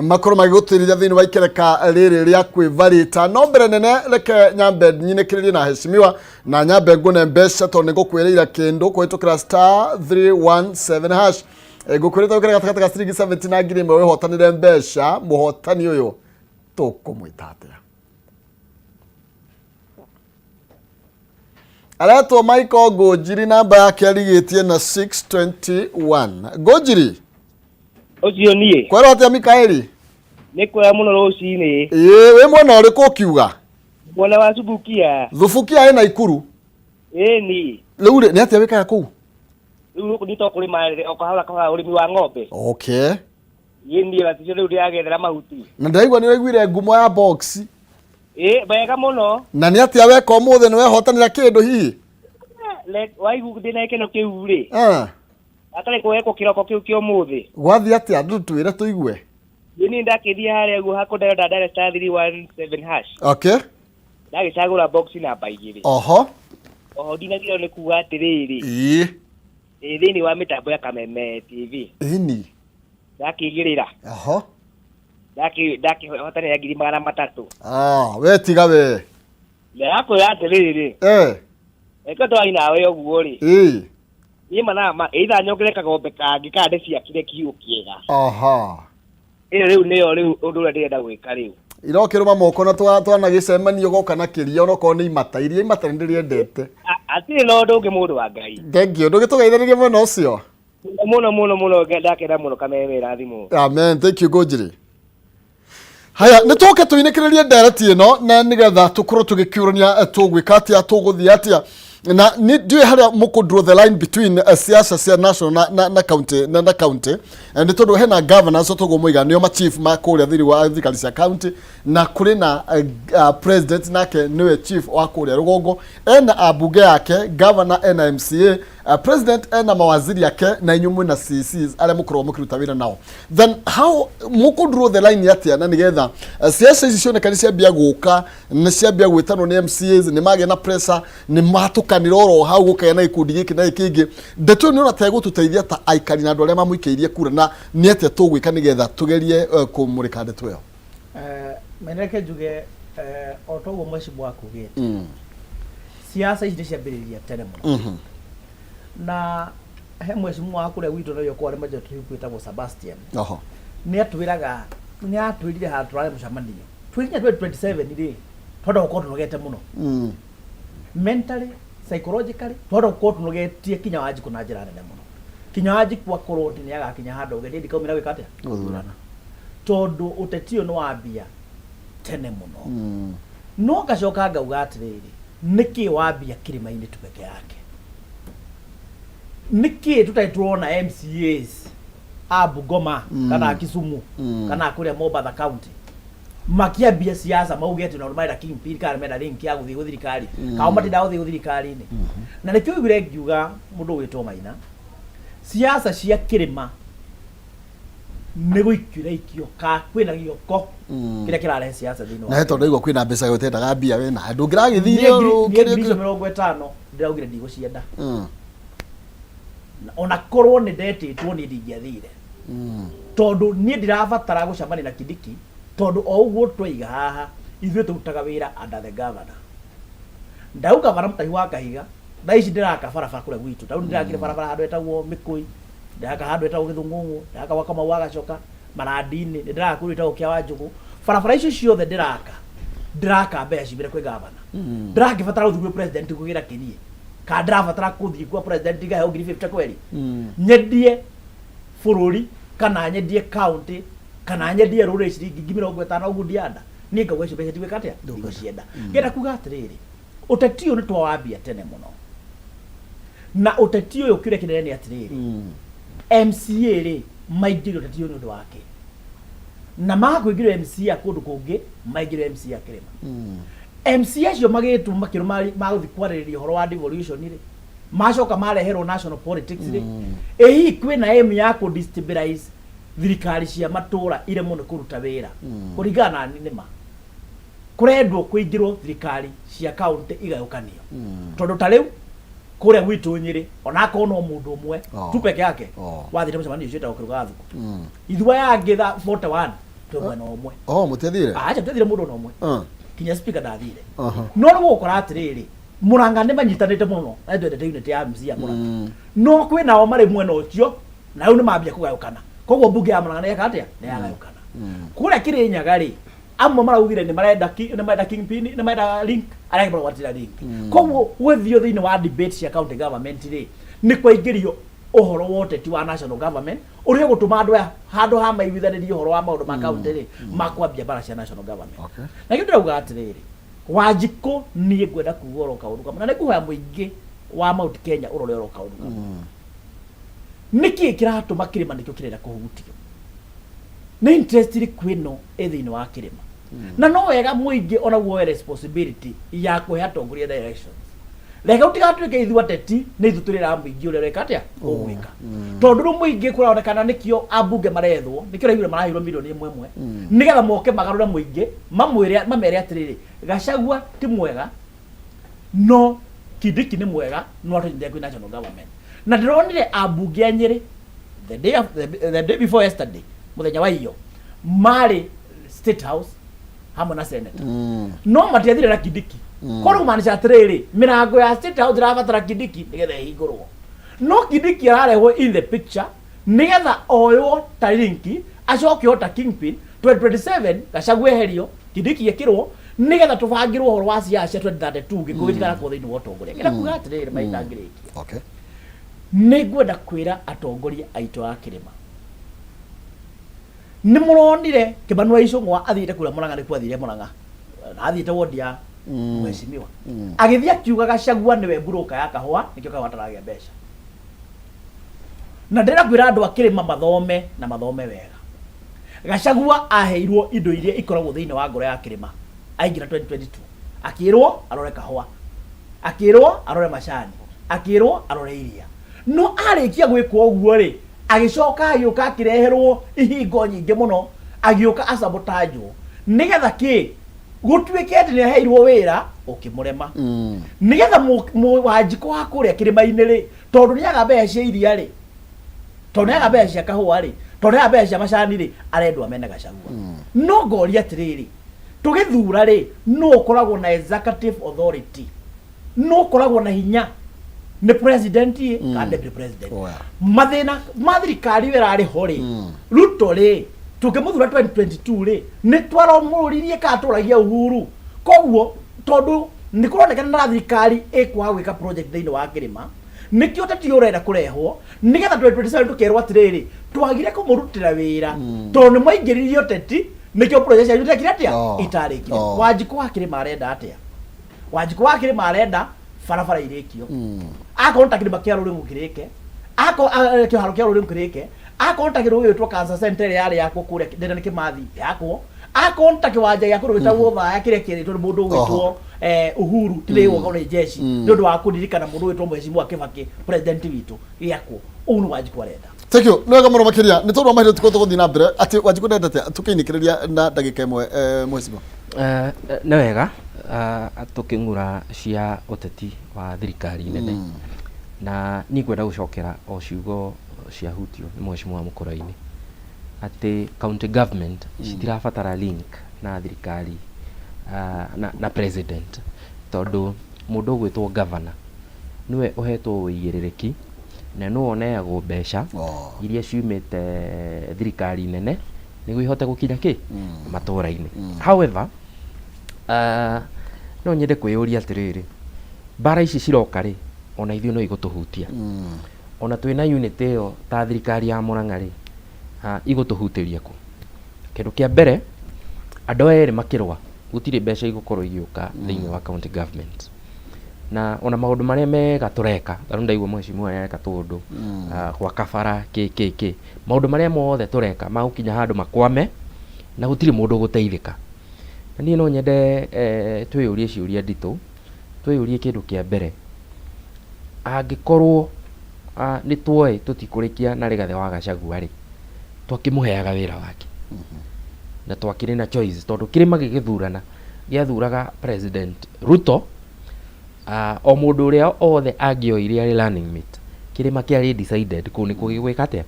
makorwo magĩgũtĩrithia thĩinĩ wa ikereka rĩrĩ rĩa kwĩ Varita. No mbere nene reke nyambe nyinĩkĩrĩrie na heshimiwa na nyambe ngũne mbeca tondũ nĩ ngũkwĩrĩire kĩndũ kũhĩtũkĩra star 317 hash. Ngũkwĩrĩte ũkĩre gatagatĩ ga ciringi 70 na 1000 wĩhotanĩre mbeca. Mũhotani ũyũ tũkũmwĩta atĩa? Aretwo Michael Ngũnjiri, namba yake arigĩtie na 621. Ngũnjiri. Ũcio niĩ. Kwerwo atĩa Mikaeli? Nĩ kwega mũno rũcinĩ. Ĩĩ, wĩ mwena ũrĩkũ ũkiuga? Mwena wa Subukia. Thubukia ĩ Naikuru. Ĩni. Rĩu rĩ, nĩ atĩa wĩkaga kũu? Rĩu gũkũ nĩ to kũrĩma o kahora kahora ũrĩmi wa ng'ombe. Okay. Ĩĩ niĩ gaticio rĩu ndĩragethera mahuti. Na ndĩraigua nĩ ũraiguire ngumo ya box. Ĩĩ wega mũno. Na nĩ atĩa weka ũmũthĩ, nĩ wehotanĩra kĩndũ hihi? Waigu ndĩna gĩkeno kĩu rĩ. Ah. Atarĩ kũhekwo kĩroko kĩu kĩa ũmũthĩ. Gwathiĩ atĩa andũ twĩre tũigue? Ĩĩ niĩ ndakĩthiĩ harĩa ũguo hakũndero ndandare star 317 hash. Okay. Ndagĩcagũra box namba 2. Oho. Oho ndinagĩrwo nĩ kuga atĩrĩrĩ. Ĩĩ. Ĩĩ thĩinĩ wa mĩtambo ya Kameme TV. Ĩni. Ndakĩigĩrĩra. Oho. Ndakĩhotanĩra 300,000. Ah, we tiga we. Ndĩrakwĩra atĩrĩrĩ. Eh. Reke twari nawe ũguo rĩ. Ĩĩ. Niĩ manama either nyongerere kagombe kangĩ kana ndĩciakire kiugũ kĩega. Aha. Ĩyo rĩu nĩyo rĩu ũndũ ũrĩa ndĩrenda gwĩka rĩu. Irokĩrũma moko na twanagĩcemania ũgoka na kĩria onokorwo nĩ imata iria imata nĩ ndĩrĩendete. Hatirĩ na ũndũ ũngĩ mũndũ wa Ngai. Thank you. Ndũgĩtũgeithĩrĩrie mwena ũcio. Mũno mũno mũno ndakena mũno Kameme rathimwo. Amen. Thank you Ngũnjiri. Haya, nĩ tũke tũinĩkĩrĩrie ndereti ĩno na nĩgetha tũkorwo tũgĩkĩũrania tũgwĩka atĩa, tũgũthiĩ atĩa, na nĩ ndiũĩ harĩa mũkũ draw the line between siasa cia national na county na county. Nĩ tondũ hena governors tũguo mũiga nĩo ma chief ma kũrĩa thĩinĩ wa thirikari cia county, na kũrĩ na president nake nĩwe chief wa kũrĩa rũgongo, ena ambunge yake, governor ena MCA, president ena mawaziri ake, na inyuĩ mwĩna CCs arĩa mũkoragwo mũkĩruta wĩra nao. Then how mũkũ draw the line atĩa na nĩgetha siasa ici cioneka nĩ ciambia gũka, nĩ ciambia gwĩtanwo nĩ MCAs, nĩ magĩa na pressure, nĩ matũkanĩra oro hau gũkagĩa na gĩkundi gĩkĩ na gĩkĩ kĩngĩ. Ndeto ĩyo nĩ ona ta ĩgũtũteithia ta aikari na andũ arĩa mamũikĩirie kura, na nĩ atĩa tũgwĩka nĩgetha tũgerie kũmũrĩka ndeto ĩyo? Mendereke njuge o toguo mheshimiwa akugĩte, siasa ici nĩ ciambĩrĩria tene mũno. Na he mheshimiwa wa kũrĩa gwitũ na ũkorwo arĩ majority whip wĩtagwo Sebastian. Nĩ atwĩraga, nĩ atwĩrire handũ tũrarĩ mũcemanio twĩkinya 2027 rĩ, twenda gũkorwo tũnogete mũno mentally, psychologically, twenda gũkorwo tũnogetie Kinya Wanjikũ na njĩra nene mũno. Kinya Wanjikũ akorwo atĩ nĩ agakinya handũ auge niĩ ndikaumĩra gwĩka atĩa, gũthurana, tondũ ũteti ũyũ nĩ wambia tene mũno. No ngacoka ngauga atĩrĩrĩ, nĩkĩ wambia kĩrĩma-inĩ tu peke yake? Nĩkĩ tũtarĩ tũrona MCAs a Bungoma kana a Kisumu kana a kũrĩa Mombatha County makiambia siasa mauge atĩ nao marenda kingpin kana menda link ya gũthiĩ gwĩ thirikari, kao matindaga gũthiĩ gwĩ thirikari-inĩ? Na nĩkĩo ũiguire ngiuga mũndũ ũgwĩtwo Maina, siasa cia kĩrĩma nĩ gũikio iraikio ka kwĩna gĩoko kĩrĩa kĩrarehe siasa thĩinĩ wa Na he tondũ ndaigua kwĩna mbeca ũtendaga mbia wĩna ndũngĩragĩthire. Niĩ ngiri icio 50 ndĩraugire ndigũcienda. Na ona korwo nĩ ndetĩtwo niĩ ndingĩathire, tondũ niĩ ndirabatara gũcemania na Kindiki, tondũ o ũguo twaiga haha ithuĩ tũrutaga wĩra under the governor. Ndau gavana Mũtahi wa Kahiga, thaa ici ndĩraka barabara kũrĩa gwitũ. Tondũ ndĩrakire barabara handũ hetagwo Mĩkũi, ndĩraka handũ hetagwo Gĩthũng'ũng'ũ, ndĩraka gwa Kamau wa Gacoka, Marandi-inĩ, nĩ ndĩraka kũndũ gwĩtagwo Kĩa wa Njũgũ. Barabara icio ciothe ndĩraka, ndĩraka mbeca ciumĩte kwĩ gavana. Ndĩrakĩbatara gũthiĩ gwĩ president kũgĩra kĩniĩ? Kana ndĩrabatara gũthiĩ kwa president ngaheo 50,000 kweri? Nyendie bũrũri kana nyendie county kana nyendie rũrĩrĩ ciringi 50,000 ũguo ndianda? Niĩ ngauga icio mbeca ndigwĩka atĩa, ndigũcienda. Ngenda kuga atĩrĩrĩ, ũteti ũyũ nĩ twawambia tene mũno, na ũteti ũyũ kĩũria kĩnene nĩ atĩrĩrĩ, MCA rĩ maingĩrio ũteti ũyũ nĩ ũndũ wake? Na maga kũingĩrio MCA kũndũ kũngĩ, maingĩrio MCA kĩrĩma. MCA acio magĩtwo makĩrwo magũthiĩ kwarĩrĩria ũhoro wa devolution rĩ, macoka mareherwo national politics rĩ, ĩ hihi kwĩna aim ya kũ destabilize thirikari cia matũra iremwo nĩ kũruta wĩra? Kũringana na niĩ nĩ ma. Kũrendwo kũingĩrwo thirikari cia kaunti igayũkanio. Tondũ ta rĩu kũrĩa gwitũ Nyĩrĩ onakorwo no mũndũ ũmwe tu peke yake wathiĩte mũcemanio ũcio wĩtagwo Kĩrũga Thuku. Ithuĩ aya angĩ tha 41 twĩ mwena ũmwe. Oh, mũtiathire? Aca tũtiathire mũndũ ona ũmwe. Kinya speaker ndathire. No rĩu ũgũkora atĩrĩrĩ, Murang'a nĩ manyitanĩte mũno na nĩ twendete unity ya MC ya Murang'a. No kwĩ nao marĩ mwena ũcio na rĩu nĩ mambia kũgayũkana. Koguo mbunge ya Murang'a nĩ yeka atĩa? Nĩ yagayũkana. Kũrĩa Kĩrĩnyaga rĩ, amwe maraugire nĩ marenda nĩ marenda kingpin, nĩ marenda link, arĩa angĩ marauga matirenda link. Koguo gũgĩthio thĩinĩ wa debate cia county government rĩ, nĩ kwaingĩrio ũhoro wa ũteti wa national government ũrĩa ũgũtũma andũ aya handũ ha maiguithanĩrie ũhoro wa maũndũ ma county rĩ, makwambia mbara cia national government. Na nĩkĩo ndĩrauga atĩrĩrĩ, Wanjikũ niĩ ngwenda kuga oro kaũndũ kamwe na nĩ ngũhoya mũingĩ wa Mount Kenya ũrore oro kaũndũ kamwe. Nĩkĩ kĩratũma kĩrĩma nĩkĩo kĩrenda kũhutio? Nĩ interest ĩrĩkũ ĩno ĩ thĩinĩ wa kĩrĩma? Na no wega mũingĩ onaguo woe responsibility ya kũhe atongoria directions. Reke gũtigatuĩke ithuĩ ateti nĩ ithuĩ tũrĩraga mũingĩ ũrĩa ũreka atĩa ũgwĩka. Tondũ rĩu mũingĩ kũronekana nĩkĩo ambunge marethwo, nĩkĩo ũraiguire maraheirwo mirioni ĩmwe ĩmwe, nĩgetha moke magarũre mũingĩ, mamwĩre mamere atĩrĩrĩ, Gachagua ti mwega, no Kindiki nĩ mwega, no atũnyitĩte kwĩ national government. Na ndĩronire ambunge a Nyĩrĩ the day, the day before yesterday, mũthenya wa iyo, marĩ State House hamwe na senator. No matiathire na Kindiki. Koguo kũmaanisha atĩrĩrĩ, mĩrango ya State House ĩrabatara Kindiki nĩgetha ĩhingũrwo. No Kindiki ararehwo in the picture nĩgetha oywo ta linki, acoke o ta kingpin 2027 Gachagua eherio, Kindiki ekĩrwo nĩgetha tũbangĩrwo ũhoro wa siasa cia 2032 gĩkũyũ gĩtiganakorwo thĩinĩ wa ũtongoria. Ngenda kuga atĩrĩrĩ mahinda ngĩrĩkia. Nĩ ngwenda kwĩra atongoria aitũ a kĩrĩma, nĩ mũronire Kĩmani wa Icũng'wa athiĩte kũrĩa Mũrang'a, nĩkuo athire Mũrang'a, na athiĩte wondi ya mheshimiwa, agĩthiĩ akiuga Gachagua nĩwe mburũka ya kahũa, nĩkĩo kahũa ataragĩa mbeca. Na ndĩrenda kwĩra andũ a kĩrĩma mathome na mathome wega. Gachagua aheirwo indo iria ikoragwo thĩinĩ wa ngoro ya kĩrĩma aingĩra 2022. Akĩrwo arore kahũa, akĩrwo arore macani, akĩrwo arore iria. No arĩkia gwĩkwo ũguo rĩ, agĩcoka agĩũka akĩreherwo ihingo nyingĩ mũno, agĩũka acabotajwo nĩgetha kĩ gũtuĩke atĩ nĩ aheirwo wĩra ũkĩmũrema. Nĩgetha Wanjikũ wa kũrĩa kĩrĩma-inĩ rĩ, tondũ nĩ aga mbeca cia iria rĩ, tondũ nĩ aga mbeca cia kahũa rĩ, tondũ nĩ aga mbeca cia macani rĩ, arendwo amene Gachagua. No ngoria atĩrĩrĩ, tũgĩthura rĩ, nũ ũkoragwo na executive authority? Nũ ũkoragwo na hinya? Nĩ president ĩ kana deputy president? Mathĩna ma thirikari ĩyo ĩrarĩ ho rĩ, Ruto rĩ, tũkĩmũthura 2022 rĩ, nĩ twaramũririe kana tũragia Uhuru? Koguo tondũ nĩ kũronekana na thirikari ĩkwaga gwĩka project thĩinĩ wa kĩrĩma, nĩkĩo ũteti ũyũ ũrenda kũrehwo nĩgetha 2027 tũkerwo atĩrĩrĩ, twagire kũmũrutĩra wĩra tondũ nĩ mwaingĩririe ũteti, nĩkĩo project cianyu itekire atĩa? Itarĩkire. Wanjikũ wa kĩrĩma arenda atĩa? Wanjikũ wa kĩrĩma arenda barabara irĩkio. Akorwo ta kĩrĩma kĩa Rũrĩng'ũ kĩrĩke, akorwo kĩharo kĩa Rũrĩng'ũ kĩrĩke, akorwo ta kĩndũ gĩgwĩtwo cancer center ĩrĩa yarĩ yakwo kũrĩa Dedan Kimathi yakwo, akorwo ta kĩwanja gĩa kũndũ gĩtagwo Othaya kĩrĩa kĩerĩtwo nĩ mũndũ ũgwĩtwo Uhuru kĩrĩgwo nĩ jeshi nĩ ũndũ wa kũririkana mũndũ ũgwĩtwo Mheshimiwa Kibaki president witũ gĩakwo. Ũguo nĩ Wanjikũ arenda. Thank you. Nĩ wega mũno makĩria. Nĩ tondũ wa mahinda tũkoretwo gũthiĩ na mbere atĩ Wanjikũ ndenda atĩa tũkĩinĩkĩrĩria na ndagĩka ĩmwe mheshimiwa. Nĩ wega tũkĩng'ura cia ũteti wa thirikari nene na niĩ ngwenda gũcokera o ciugo ciahutio nĩ mheshimiwa Mũkũrainĩ atĩ county government citirabatara link na thirikari na president tondũ mũndũ ũgwĩtwo governor nĩwe ũhetwo ũigĩrĩrĩki na nĩwe ũneagwo mbeca iria ciumĩte thirikari nene nĩguo ihote gũkinya kĩ matũra-inĩ. However, no nyende kwĩyũria atĩrĩrĩ, mbara ici ciroka rĩ, ona ithuĩ no igũtũhutia. Ona twĩna unit ĩyo ta thirikari ya Murang'a rĩ, igũtũhutĩria kũ? Kĩndũ kĩa mbere, andũ aya erĩ makĩrũa, gũtirĩ mbeca igũkorwo igĩũka thĩinĩ wa county government. Na ona maũndũ marĩa mega tũreka, ta rĩu ndaigua mheshimiwa nĩ areka tũũndũ, gwaka bara, kĩ kĩ kĩ, maũndũ marĩa mothe tũreka magũkinya handũ makwame na gũtirĩ mũndũ ũgũteithĩka. Na niĩ no nyende twĩyũrie ciũria nditũ, twĩyũrie kĩndũ kĩa mbere, angĩkorwo nĩ tuoĩ tũtikũrĩkia na Rigathĩ wa Gachagua rĩ, twakĩmũheaga wĩra wake na twakĩrĩ na choice tondũ kĩrĩma gĩgĩthurana Gĩathuraga President Ruto, o mũndũ ũrĩa othe angĩoire arĩ running mate, kĩrĩma kĩarĩ decided kũu nĩkuo gĩgwĩka atĩa?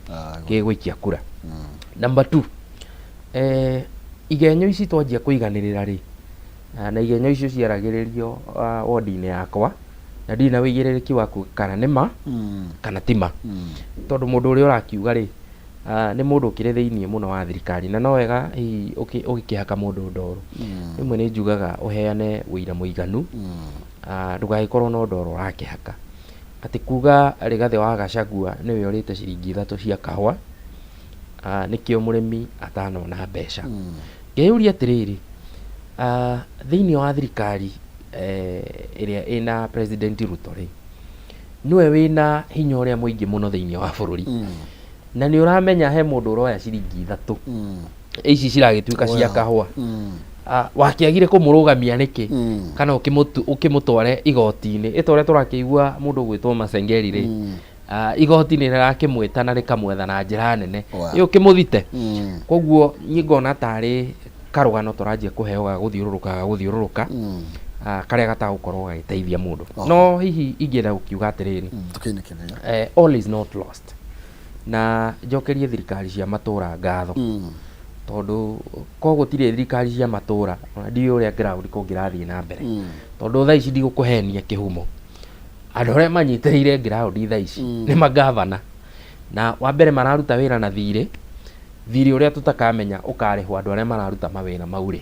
Gĩgũikia kura. Number two, igenyo ici twanjia kũiganĩrĩra rĩ, na igenyo icio ciaragĩrĩrio ward-inĩ yakwa, na ndirĩ na ũigĩrĩrĩki wa kuga kana nĩ ma kana ti ma. Tondũ mũndũ ũrĩa ũrakiuga rĩ, nĩ mũndũ ũkĩrĩ thĩiniĩ mũno wa thirikari na no wega hihi ũgĩkĩhaka mũndũ ndoro. Rĩmwe nĩ njugaga ũheane ũira mũiganu, ndũgagĩkorwo no ndoro ũrakĩhaka. Atĩ kuga Rigathĩ wa Gachagua nĩwe ũrĩte ciringi ithatũ cia kahũa, nĩkĩo mũrĩmi atanona mbeca. Ngeyũria atĩrĩrĩ, thĩiniĩ wa thirikari ĩrĩa ĩna President Ruto rĩ, nĩwe wĩna hinya ũrĩa mũingĩ mũno thĩiniĩ wa bũrũri. Na nĩ ũramenya he mũndũ ũroya ciringi ithatũ ici ciragĩtuĩka cia kahũa. Wakĩagire kũmũrũgamia nĩkĩ? Kana ũkĩmũtware igoti-inĩ? Ĩ ta ũrĩa tũrakĩigua mũndũ ũgwĩtwo Masengeri rĩ, igoti nĩ rĩrakĩmwĩta na rĩkamwetha na njĩra nene. Ĩ ũkĩmũthite? Koguo niĩ ngona tarĩ karũgano tũranjia kũheo ga gũthiũrũrũka ga gũthiũrũrũka, karĩa gatagũkorwo gagĩteithia mũndũ. No hihi ingĩenda gũkiuga atĩrĩrĩ, all is not lost. Na njokerie thirikari cia matũra ngatho, tondũ ko gũtirĩ thirikari cia matũra, ona ndiũĩ ũrĩa ground kũngĩrathiĩ na mbere. Tondũ thaa ici ndigũkũhenia kĩhumo, andũ arĩa manyitĩrĩire ground thaa ici nĩ magavana. Na wa mbere mararuta wĩra na thirĩ, thirĩ ũrĩa tũtakamenya ũkarĩhwo andũ arĩa mararuta mawĩra mau rĩ.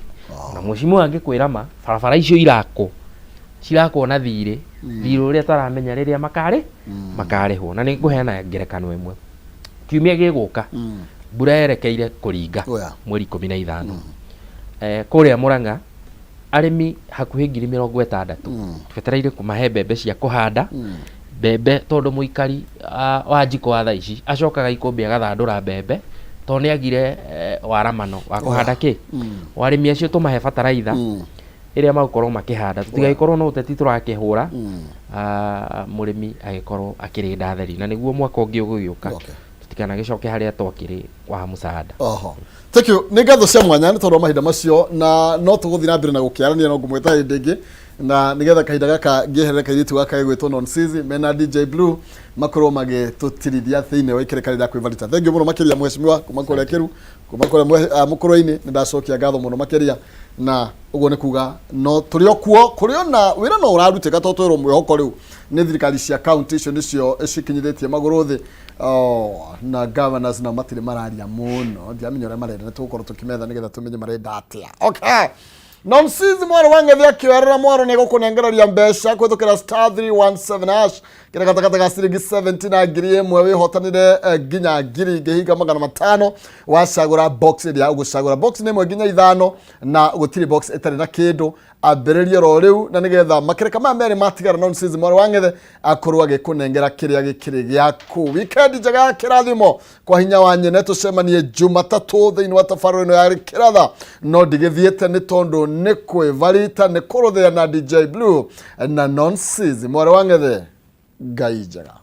Na mũcimũ angĩkwĩra ma, barabara icio irakwo, cirakwo na thirĩ, thirĩ ũrĩa taramenya rĩrĩa makarĩhwo. Na nĩ ngũheana ngerekano ĩmwe. Kiumia gĩgũka, mbura yerekeire kũringa mweri 15. Kũrĩa Mũrang'a, arĩmi hakuhĩ 60,000 twetereire kũmahe mbembe cia kũhanda. Mbembe tondũ mũikari wa njiko wa thaa ici acokaga ikũmbĩ agathandũra mbembe tondũ nĩ agire waramano wa kũhanda kĩ. O arĩmi acio tũmahe bataraitha ĩrĩa magũkorwo makĩhanda, tũtigagĩkorwo no ũteti tũrakĩhũra, mũrĩmi agĩkorwo akĩrĩ nda theri, na nĩguo mwaka ũngĩ ũgũgĩũka tũtikanagĩcoke harĩa twakĩrĩ wa mũcaada. Oho. Thank you. Nĩ ngatho cia mwanya nĩ tondũ wa mahinda macio, na no tũgũthiĩ na mbere na gũkĩarania, no ngũmwĩta hĩndĩ ĩngĩ, na nĩgetha kahinda gaka ngĩeherere kairĩtu gaka gegwĩtwo Nonsizi mena DJ Blue makorwo magĩtũtirithia thĩinĩ wa ikereka rĩrĩa kwĩbarita. Thank you mũno makĩria mheshimiwa kuma kũrĩa Kĩru, kuma kũrĩa Mũkũrwe-inĩ, nĩ ndacokia ngatho mũno makĩria, na ũguo nĩ kuga no tũrĩ o kuo kũrĩ ona wĩra no ũrarutĩka, tondũ twerwo mwĩhoko rĩu nĩ thirikari cia county icio nĩcio cikinyithĩtie magũrũ thĩ. Oh, na governors nao matirĩ mararia mũno, ndiramenya ũrĩa marenda, nĩ tũgũkorwo tũkĩmetha nĩgetha tũmenye marenda atĩa. Okay. Nonsizi mwaro wa ng'ethi akĩoerera mwaro nĩ gũkũnengereria mbeca kũhĩtũkĩra star 317 hash kĩrĩa gatagatĩ ga ciringi 70 na 1000 wĩhotanĩre nginya ngiri ngĩhinga magana matano wacagũra box ĩrĩa ũgũcagũra. Box nĩ 1 nginya 5 na gũtirĩ box ĩtarĩ na kĩndũ. Ambĩrĩria oro rĩu na nĩgetha makereka maya merĩ matigara Nonsizi mwaro wa ng'ethe akorwo agĩkũnengera kĩrĩa gĩkĩrĩ gĩaku. Weekend njega ya kĩrathimo kwa hinya wa nyene, tũcemanie Jumatatũ thĩinĩ wa tabarĩra ĩno ya Kĩratha. No ndigĩthiĩte nĩ tondũ nĩ kwĩbarita nĩ kũrũthĩa na DJ Blue na Nonsizi mwarĩ wa ng'ethe. Ngai njega.